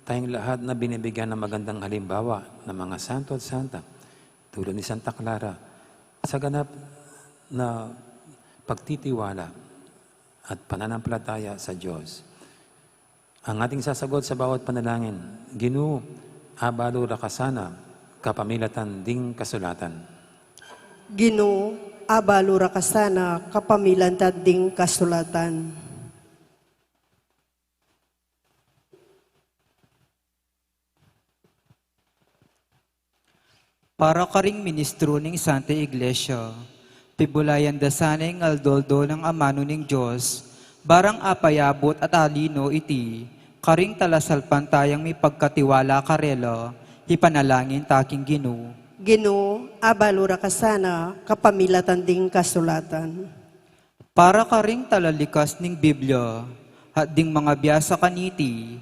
tayong lahat na binibigyan ng magandang halimbawa ng mga santo at santa, tulad ni Santa Clara, sa ganap na pagtitiwala at pananampalataya sa Diyos. Ang ating sasagot sa bawat panalangin, Ginu, abalu ra ka sana kapamilatan ding kasulatan. Ginu, abalu ra ka sana kapamilatan ding kasulatan. Para karing ministro ning Santa Iglesia, pibulayan da sana ing aldo-aldo nang amanu ning Dios, barang apayabut at alino iti karing talasalpantayang mipagkatiwala karela, ipanalangin ta king Ginu. Ginu, abalu ra ka sana kapamilatan ding kasulatan. Para karing talalikas ning Biblia, at ding mangabiasa kaniti,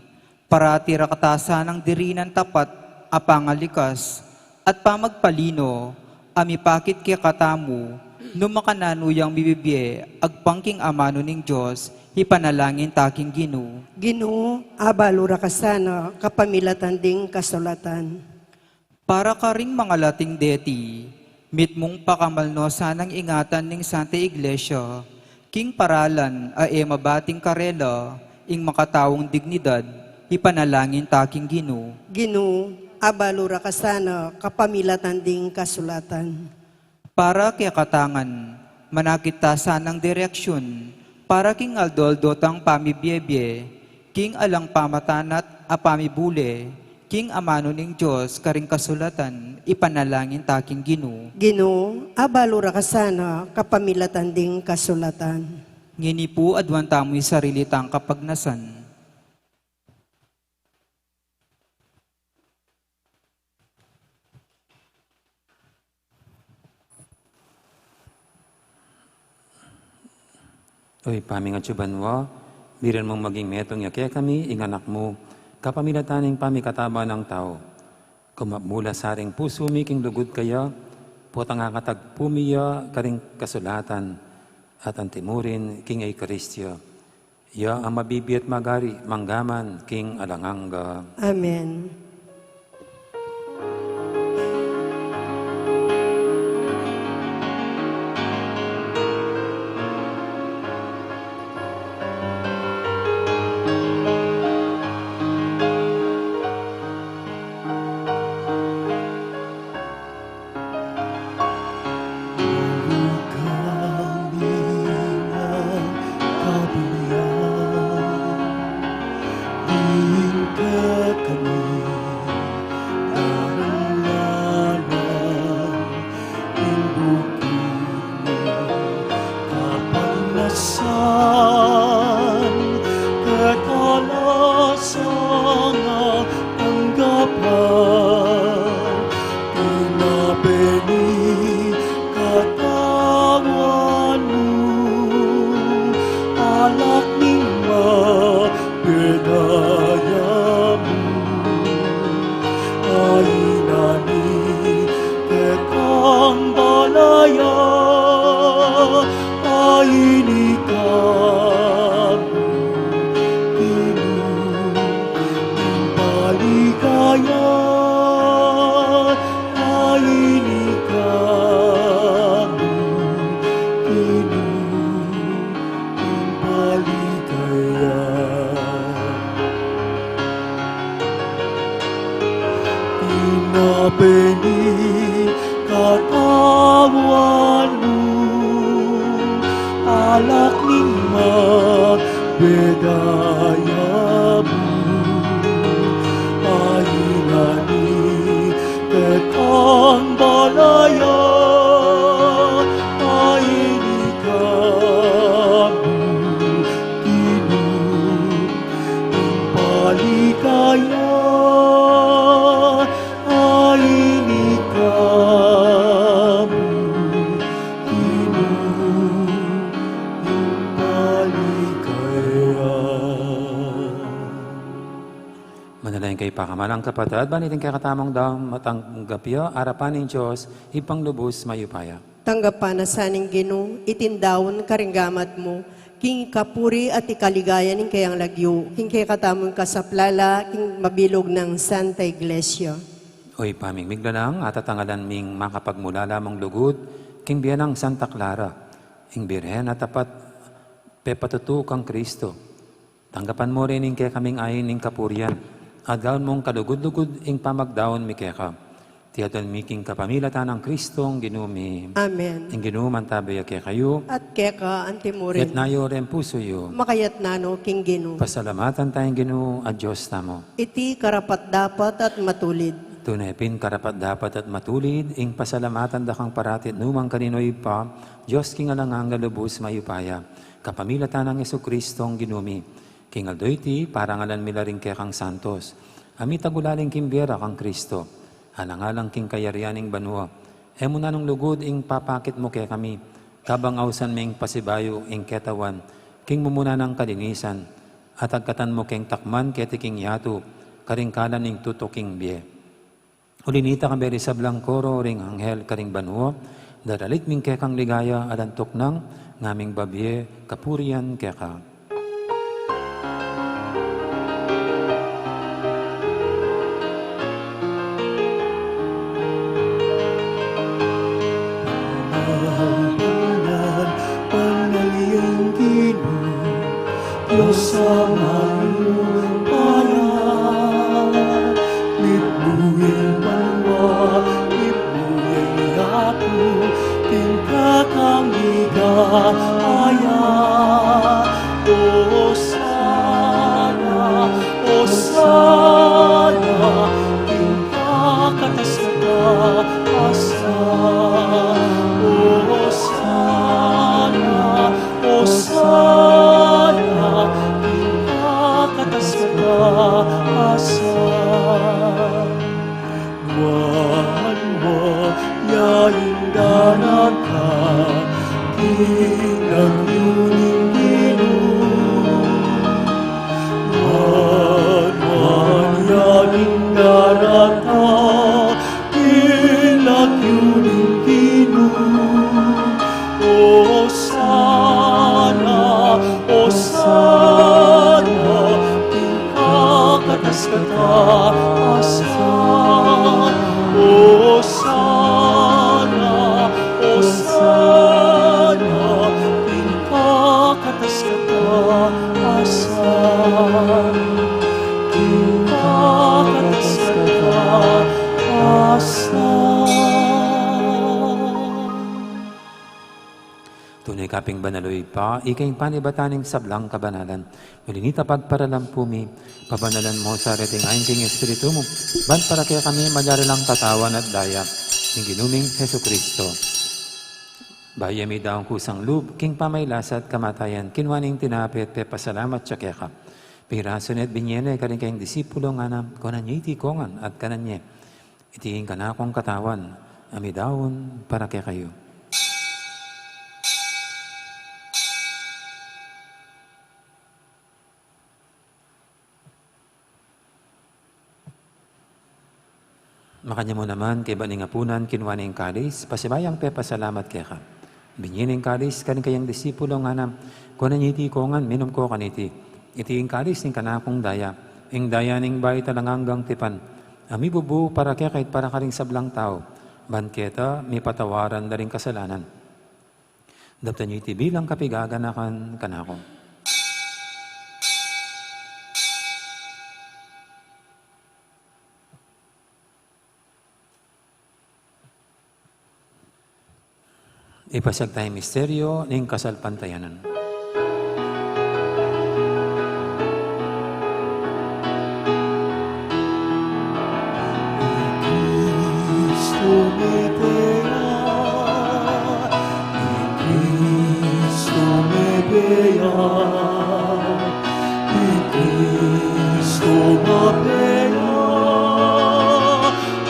parati ra ka ta sanang dirinan tapat a pangalikas at pamagpalino, a mipakit kekatamu, nu makananu yang mibibie agpang king amanu ning Dios, ipanalangin ta king Ginu. Ginu, abalu ra ka sana kapamilatan ding kasulatan. Para karing mangalating deti, mitmung pakamal no sanang ingatan ning Santa Iglesia, king paralan a e mabating karela ing makataung dignidad, ipanalangin ta king Ginu. Ginu, abalu ra ka sana kapamilatan ding kasulatan. Para kekatang, manakit ta sanang direksyun para king aldo-aldo tang pamibie-bie, king alang pamatanat a pamibule, king amanu ning Dios karing kasulatan, ipanalangin ta king Ginu. Ginu, abalu ra ka sana kapamilatan ding kasulatan. Ngeni pu aduan tamu ing sarili tang kapagnasan. O Ibpa mi atsu banua, biren mung maging metung ya kekami ing anak mu, kapamilatan ning pamikataba nang tau. Kumapmu la sa ring pusu mi king lugud kaya, potang akatagpu mi ya karing kasulatan, at antimurin king Eukaristia. Ya ang mabibie at magari, mangga man king alang angga. Amen. Ginu, ing paligaya. Tinape ning katawan mu, alak ning mabedaya mu, a inani kekang balaya, a ini ka mu, Ginu, ing paligaya, a ini ka mu, Ginu, ing paligaya. Manalangin kayu, pakamalan kung kapatad, ban iting kekatamung daun matanggap ya arapan ning Dios, Ibpang lubus mayupaya. Tanggapan na sa ning Ginu iting daun karing gamat mu, king kapurian at ikaligaya ning kayang lagyu, king kekatamung kasaplalan, king mabilug nang Santa Iglesia. O Ibpa ming miglalang, atatangalan ming makapagmulala mung lugud king bie nang Santa Clara, ing Birhen a tapat, pepatutu kang Kristo. Tanggapan mu rin ing kekaming ain ning kapurian, at gawan mung kalugud-lugud ing pamagdaun mi keka. Iti adwan mi king kapamilatan nang Kristong Ginu mi. Amen. Ing Ginu mantabi ya kekayu. At keka anti mu rin. Itas yu ring pusu yu. Makaitas no king Ginu. Pasalamatan taya ing Ginu a Dios tamu. Iti karapat-dapat at matulid. Tune pin karapat-dapat at matulid ing pasalamatan da kang parati at nukarin man, O Ibpa, Dios king alang angga, lubus mayupaya, kapamilatan nang Jesukristong Ginu mi. King aldo iti, parangalan mi la ring kekang santos a mitagulaling king bie ra kang Kristo, alang-alang king kayarian ning banua. E mu na nung lugud ing papakit mu kekami, kabang ausan ming pasibayu ing ketawan king mumuna nang kalinisan, at agkatan mu keng takman keti king yatu, karing kalan ning tutuking bie. Uli nita, kayabe ring sablang koro ring anghel karing banua, daralit mi ing kekang ligaya, alang tuknang ngaming babie kapurian keka. Banal, banal yang Ginu, Dios a mayupaya, mitmu ing banua, mitmu ing yatu, king kekang ligaya. Osana, Osana, king kakatas-kataasan. Osana, Osana, king kakatas-kataasan. Nuan, nuan ya ing darata king lagyu ning Ginu. Nuan, nuan ya ing darata king lagyu ning Ginu. Osana, Osana, king kakatas-kataasan. Osana, Osana, king kakatas-kataasan. King kakatas-kataasan. Tune ka pin banal, O Ibpa, ika ing panibatan ning sablang kabanalan. Uli nita, pagparalan pu mi, pabanalan mu sa reting ain king Espiritu mu, ban para kekami malyari lang katawan at daya ning Ginu ming Jesucristo. Bayu ya midaun kusang lub king pamagkasakit at kamatayan, kinua ne ing tinape at pepasalamat ya keka. Pirasu ne at binie ne karing kayang disipulo, ngana, kunan ye iti kongan at kanan ye. Iti ing kanakung katawan a midaun para kekayu. Makanyan mu naman, kaybat ning apunan, kinua ne ing kalis, pasibayu yang pepasalamat keka. Binie ne ing kalis karing kayang disipulo, ngana, kunan ye iti kongan, minum ko kaniti. Iti ing kalis ning kanakung daya, ing daya ning bayu at alang anggang tipan, a mibubu para keka at para karing sablang tau, ban keta mipatawaran la ring kasalanan. Daptan yu iti bilang kapigaganakan kanaku. Ipasiag taya ing misteryo ning kasalpantayanan. I Kristo mete ya, i Kristo mete ya, i Kristo mete ya,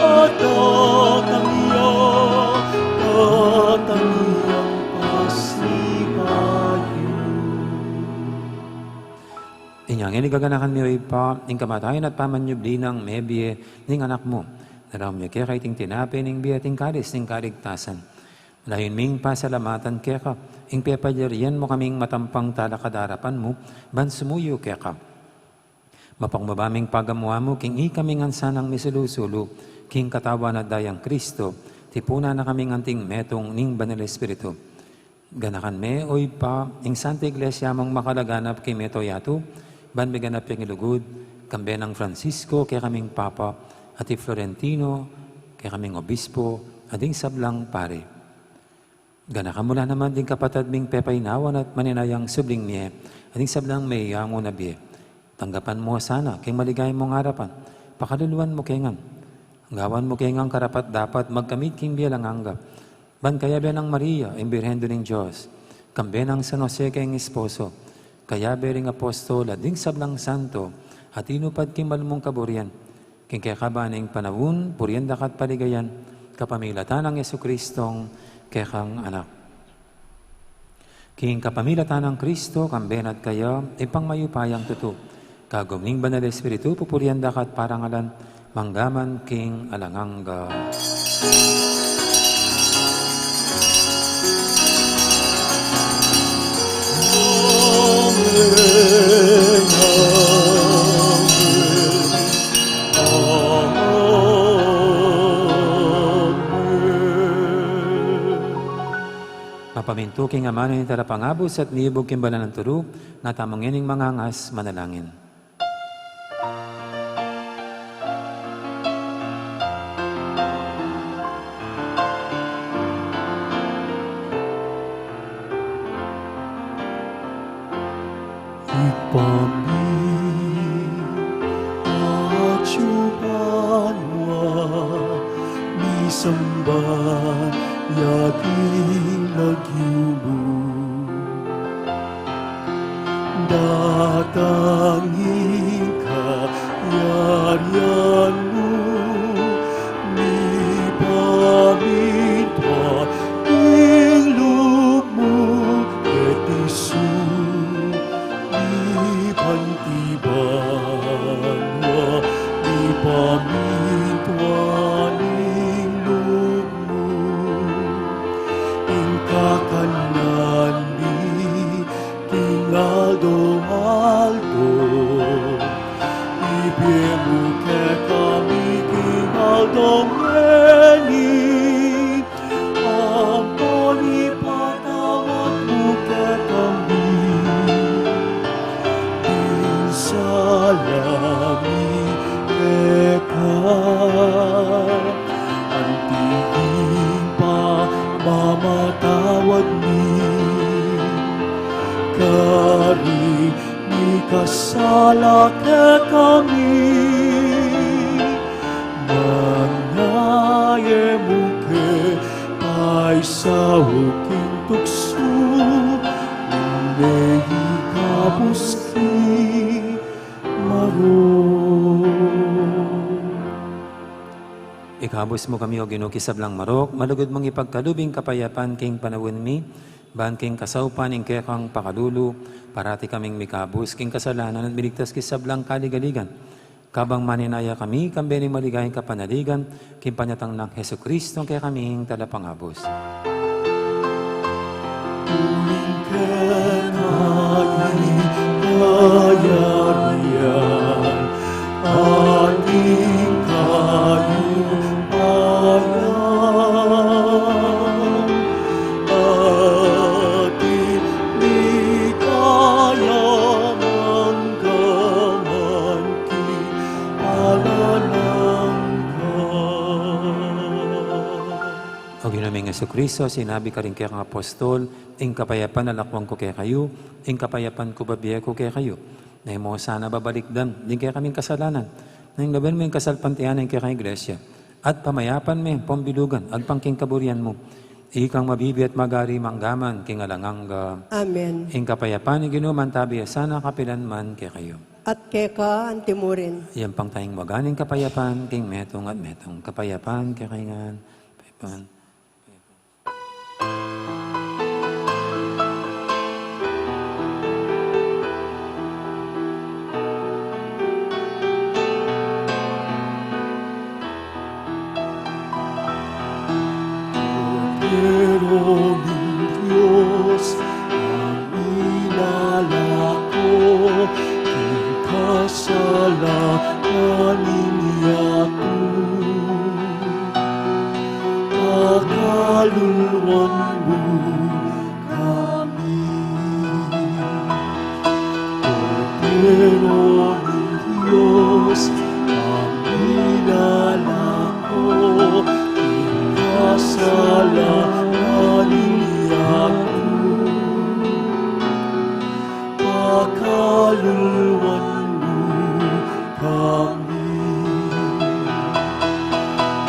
at datang ya, datang yang pasibayu. Inya ngeni gaganakan mi, O Ibpa, ing kamatayan at pamanyubli nang mebie ning Anak mu. Daraun mi keka iting tinape ning bie at ing kalis ning kaligtasan. Layun ming pasalamatan keka ing pepalyarian mu kaming matampang talakad king arapan mu ban sumuyu keka. Mapakumbaba ming pagamu-amu king ikami ngan sanang misulu-sulu king katawan at dayang Kristo, tipunan na kaming anting metung ning Banal Espiritu. Ganakan me, O Ibpa, ing Santa Iglesia mung makalaganap king mabilug a yatu, ban miganap ya king lugud, kambe nang Francisco, kekaming Papa, at i Florentino, kekaming Obispo, at ding sablang pari. Ganakan mu la naman ding kapatad ming pepainawan at maninayang subling mie, at ding sablang meyangu na bie. Tanggapan mu sana king maligaya mung arapan, pakaluluan mu ke ngan. Gawan mu ke ngan karapat-dapat magkamit king bie alang angga. Ban kayabe nang Maria, ing Birhen Indu ning Dios, kambe nang San Jose keng esposo, kayabe ring apostol, at ding sablang santo, a tinupad king malmung kaburian, king kekaban ning panaun, purian da ka at paligayan, kapamilatan nang Jesucristong kekang Anak. King kapamilatan nang Kristo, kambe na at kaya, Ibpang mayupayang tutu, kagum ning Banal Espiritu, pupurian da ka at parangalan, mangga man king alang angga. Amen, amen, amen. Mapamintu king amanu ning Talapangabus at miyubug king banal nang turu, na tamu ngening mangangas manalangin. Ibpa mi, atsu ka banua, misamban ya ing lagyu mu. Datang ing kayarian mu, mipamintuan ing lub mu keti sulip anti banua, mipamintuan ing lub mu. Ing kakanan mi king aldo-aldo, ibie mu kekami king aldo ngeni, ampon ipatawad mu kekami ding sala mi keka, anti ing pamamatawad mi karing mikasala kekami. Manga e mu ke paisaul king tuksu, nune ikabus king marok. Ikabus mu kami, O Ginu, king sablang marok, malugud mung ipagkalub ing kapayapan king panaun mi, ban king kasaupan ning kekang pakalulu, parati kaming mikabus king kasalanan at miligtas king sablang kaligaligan. Kabang maninaya kami, kambe ning maligayang kapanaligan, king panyatang nang Jesucristo, kekaming Talapangabus. Uling keka ing kayarian, at ing kayupayan, Kristo, sinabi karing kekang apostol, ing kapayapan lakuan ku kekayu, ing kapayapan ku bibie ku kekayu. Na e mu sana babalikdan ding kekaming kasalanan, na ing lawen mu ing kasalpantayanan ning kekang iglesia, at pamayapan me pambilugan agpang king kaburian mu. Ikang mabibie at magari mangga man king alang angga. Amen. Ing kapayapan ning Ginu mantabi ya sana kapilan man kekayu. At keka antimurin. Yan pang tayang maganeng kapayapan king metung at metung. Kapayapan kekayu ngan. Kapayapan. Kordero ning Dios, ang milalako king kasalanan ning yatu. Pakaluluan mu kami. Kordero ning Dios, ang milalako king kasalanan ning yatu. Pakaluluan mu kami.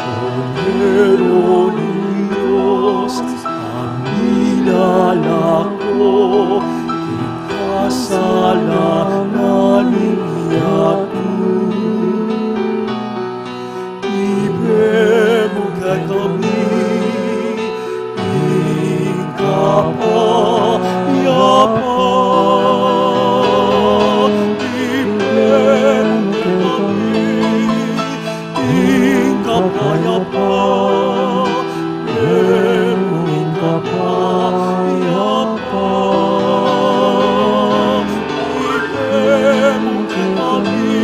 Kordero ning Dios, ang milalako king kasalanan ning yatu. Ibie mu kekami ing kapayapan. Ibie mu kekami ing kapayapan. Ibie mu ing kapayapan. Ibie mu kekami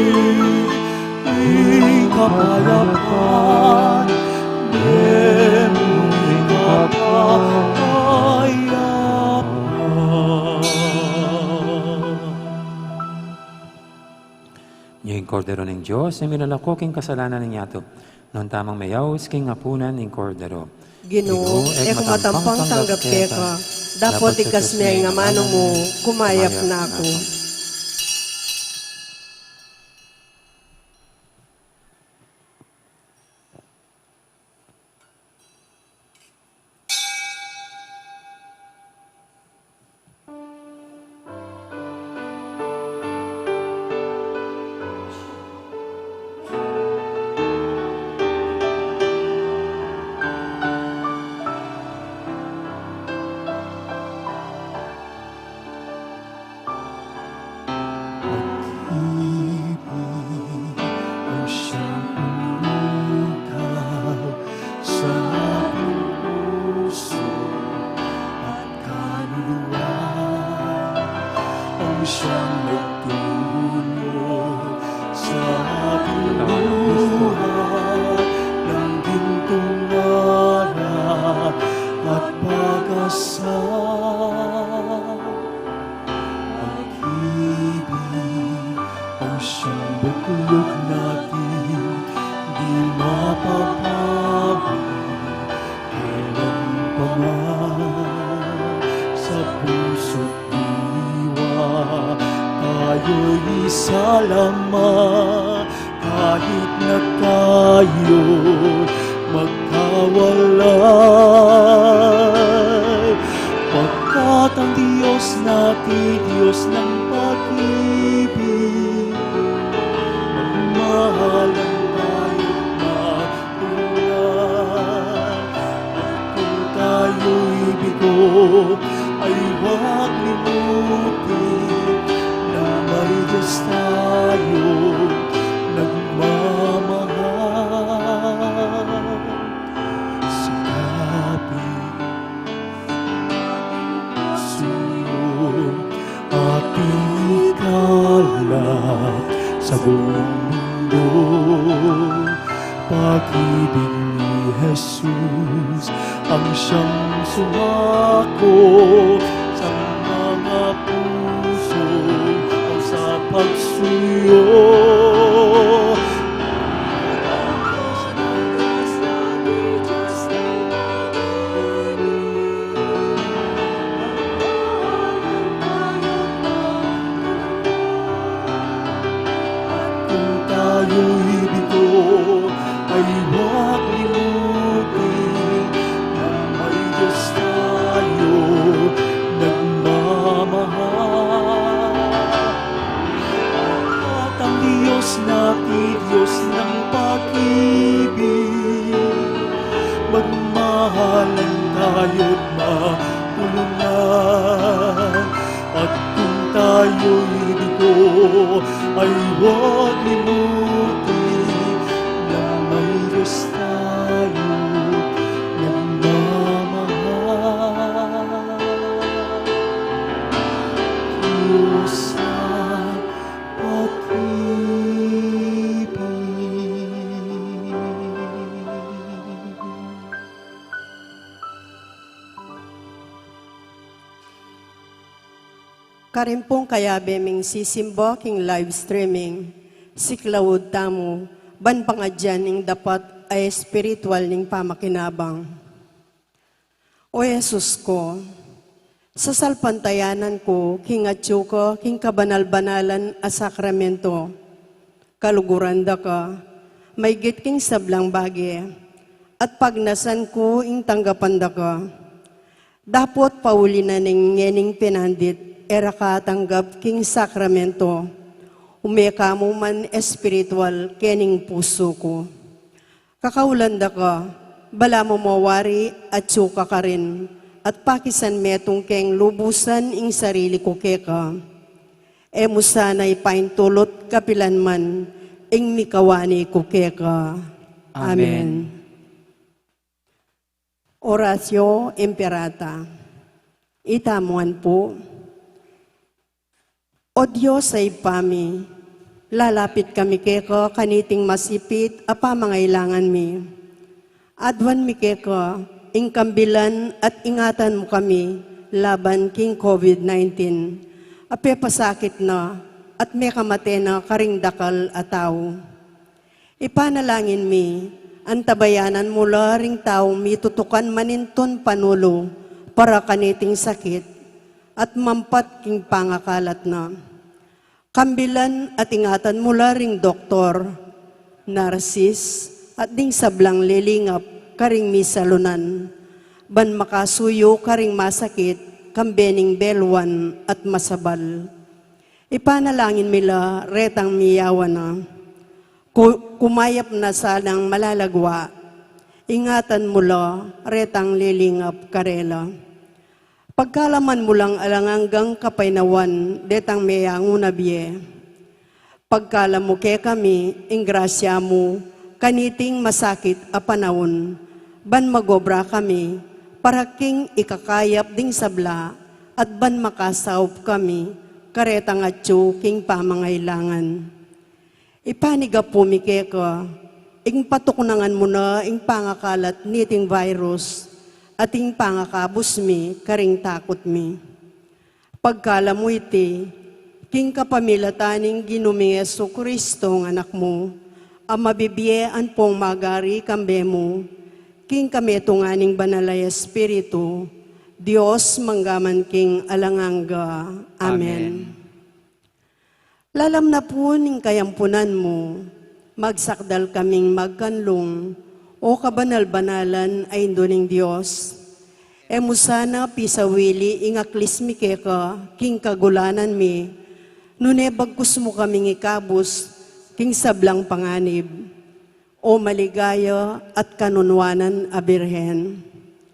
ing kapayapan, ibie mu ing kapayapan. Ing Kordero ning Dios, a milalako king kasalanan ning yatu. Nuan tamung meyaus king apunan ning Kordero. Ginu, Ginu, e ku matampang tanggap keka, dapot ikasme ing amanu mu, kumayap na ku. Pag-ibig ang siyang pumukaw sa ating puso at kaluluwa, ang siyang nagturo sa ating buhay ng gintong aral at pag-asa. Pag-ibig ang siyang bukluk nating di mapapawi kailanman. Sa puso't diwa tayo'y isa lamang, kahit na tayo'y magkawalay, pagkat ang Diyos natin, Diyos ng pag-ibig, magmahalan tayo magmula. At kung tayo'y bigo, ay huwag limutin na may Diyos tayong nagmamahal. Sikapin, suyo, ating ikalat sa buong mundo. Pag-ibig ni Jesus ang siyang sumako sa mga puso ang sa pagsuyo. Tayo'y dito ay huwag limutin na may Diyos tayo nagmamahal. Diyos ay pag-ibig. Karin pung kayabe ming sisimba king live streaming, siklaud tamu ban pangadyan ing dapat a espiritual ning pamakinabang. O Jesus ko, sasalpantayanan ku king atyu ka king kabanal-banalan a sakramento. Kaluguran da ka maigit king sablang bage, at pagnasan ku ing tanggapan da ka. Dapot pauli na ning ngening pinandit e ra ka tanggap king sakramento, ume ka mu man espiritual kening pusu ku. Kakaulan da ka, balamu mo wari atyu ka karin, at pakisan metung keng lubusan ing sarili ku keka. E mu sana ipaintulut kapilan man ing mikawani ku keka. Amen. Amen. Oratio Imperata. Itamu ngan pu. O Dios a Ibpa mi, lalapit kami keka kaniting masipit a pamangailangan mi. Aduan mi keka ing kambilan at ingatan mu kami laban king COVID nineteen a pepasakit na at mekamate na karing dakal a tau. Ipanalangin mi, antabayanan mu la ring taung mitutukan manintun panulu para kaniting sakit at mampat king pangakalat na. Kambilan at ingatan mu la ring doktor, narsis, at ding sablang lilingap karing misalunan, ban makasuyu karing masakit, kambe ning beluan at masabal. Ipanalangin mi la retang miyawan na. Ku-, kumayap na sanang malalagwa. Ingatan mu la retang lilingap karela. Pagkalaman mu lang alang anggang kapaynawan detang meyangu na bie. Pagkalam mu kekami ing grasya mu kaniting masakit a panaun, ban magobra kami para king ikakayap ding sabla at ban makasaup kami karetang atyu king pamangailangan. Ipanigapu mi keka ing patuknangan mu na ing pangakalat niting virus at ing pangakabus mi karing takut mi. Pagkalam mu iti king kapamilatan ning Ginu ming Jesucristo a Anak mu, a mabibie ampong magari kambe mu, king kametungan ning Banal a Espiritu, Dios mangga man king alang angga. Amen. Amen. Lalam na pu ning kayampunan mu, magsakdal kaming magkanlung, o kabanal-banalan a Indu ning Dios. E mu sana pisawili ing aklis mi keka king kagulanan mi, nune bagkus mu kaming ikabus king sablang panganib, o maligaya at kanunwanan a Birhen.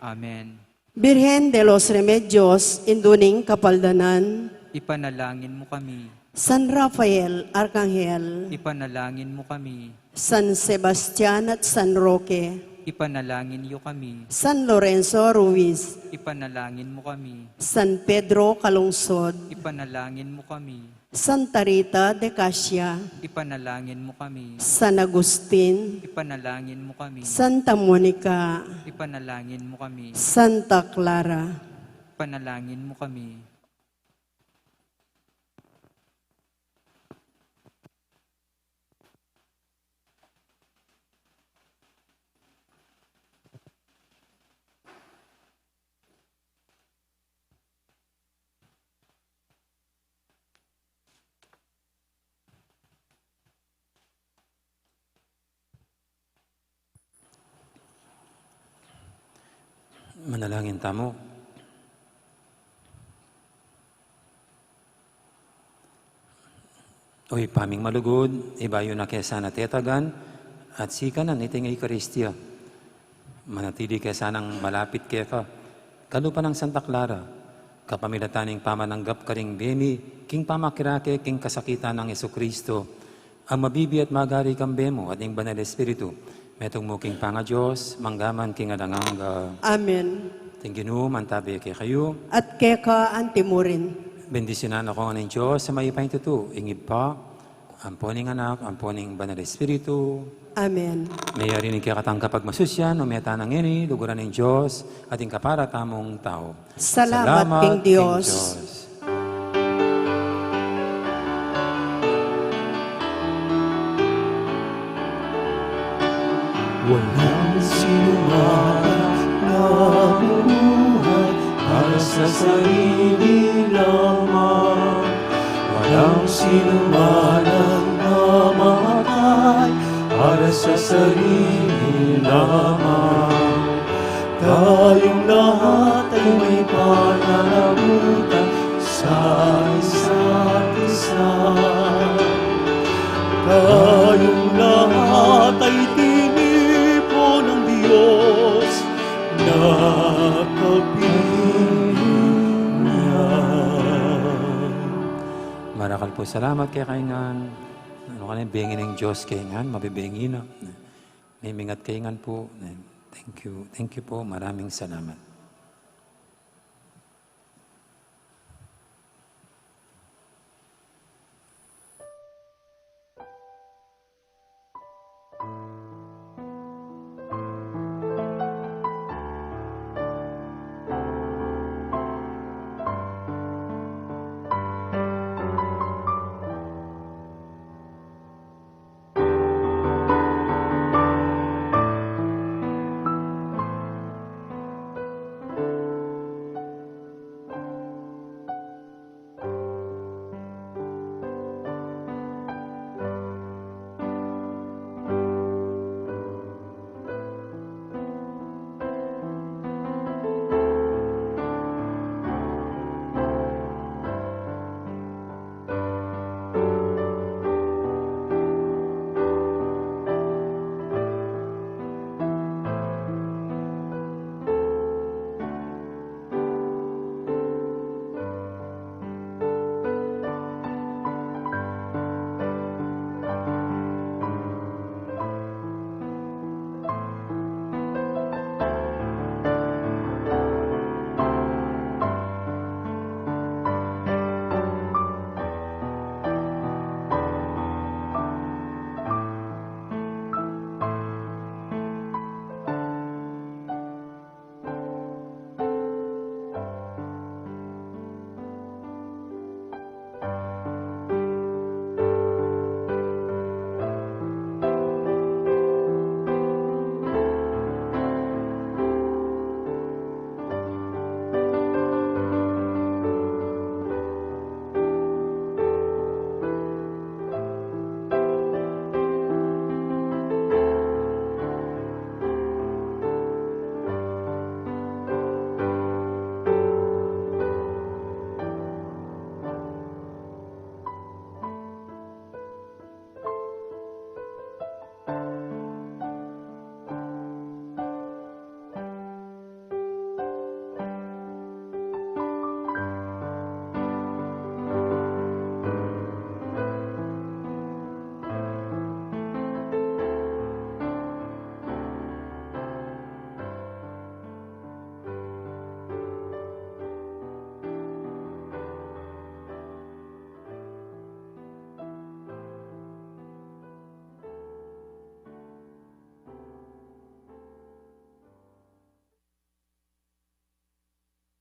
Amen. Birhen de los Remedios, Indu ning Kapaldanan. Ipanalangin mu kami. San Rafael Arkanghel. Ipanalangin mu kami. San Sebastian at San Roque. Ipanalangin yu kami. San Lorenzo Ruiz. Ipanalangin mu kami. San Pedro Calungsod. Ipanalangin mu kami. Santa Rita de Casia. Ipanalangin mu kami. San Agustin. Ipanalangin mu kami. Santa Monica. Ipanalangin mu kami. Santa Clara. Ipanalangin mu kami. Manalangin tamu. O Ibpa ming malugud, ibayu na ke sana tetagan at sikanan iting Eukaristia. Manatili ke sanang malapit keka, kalupa nang Santa Clara, Kapamilatan ning pamananggap karing bie mi king pamakirake king kasakitan nang Jesucristo, a mabibie at magari kambe mu at ning Banal Espiritu, metung mu king pangaDios, mangga man king alang angga. Amen. Ing Ginu mantabe kekayu. At keka anti mu rin. Bendisyunan na kayu ning Dios a mayupayang tutu, ing Ibpa, ampo ning Anak, ampo ning Banal Espiritu. Amen. Meyari ning kekatang kapagmasusyan, o meta na ngeni, luguran ning Dios, at ing kapara tamung tau. Salamat king Dios. Walang sinuman ang nabubuhay para sa sarili lamang. Walang sinuman ang namamatay para sa sarili lamang. Tayong lahat ay may pananagutan sa isa't isa. Tayong lahat ay tinipon ng Diyos na kapiling niya. Marakal pu, salamat kekayu ngan. Nanu keni, bengi ning Dios kekayu ngan, mabibengi na. Mimingat kayu ngan pu. Thank you. Thank you pu. Maraming salamat.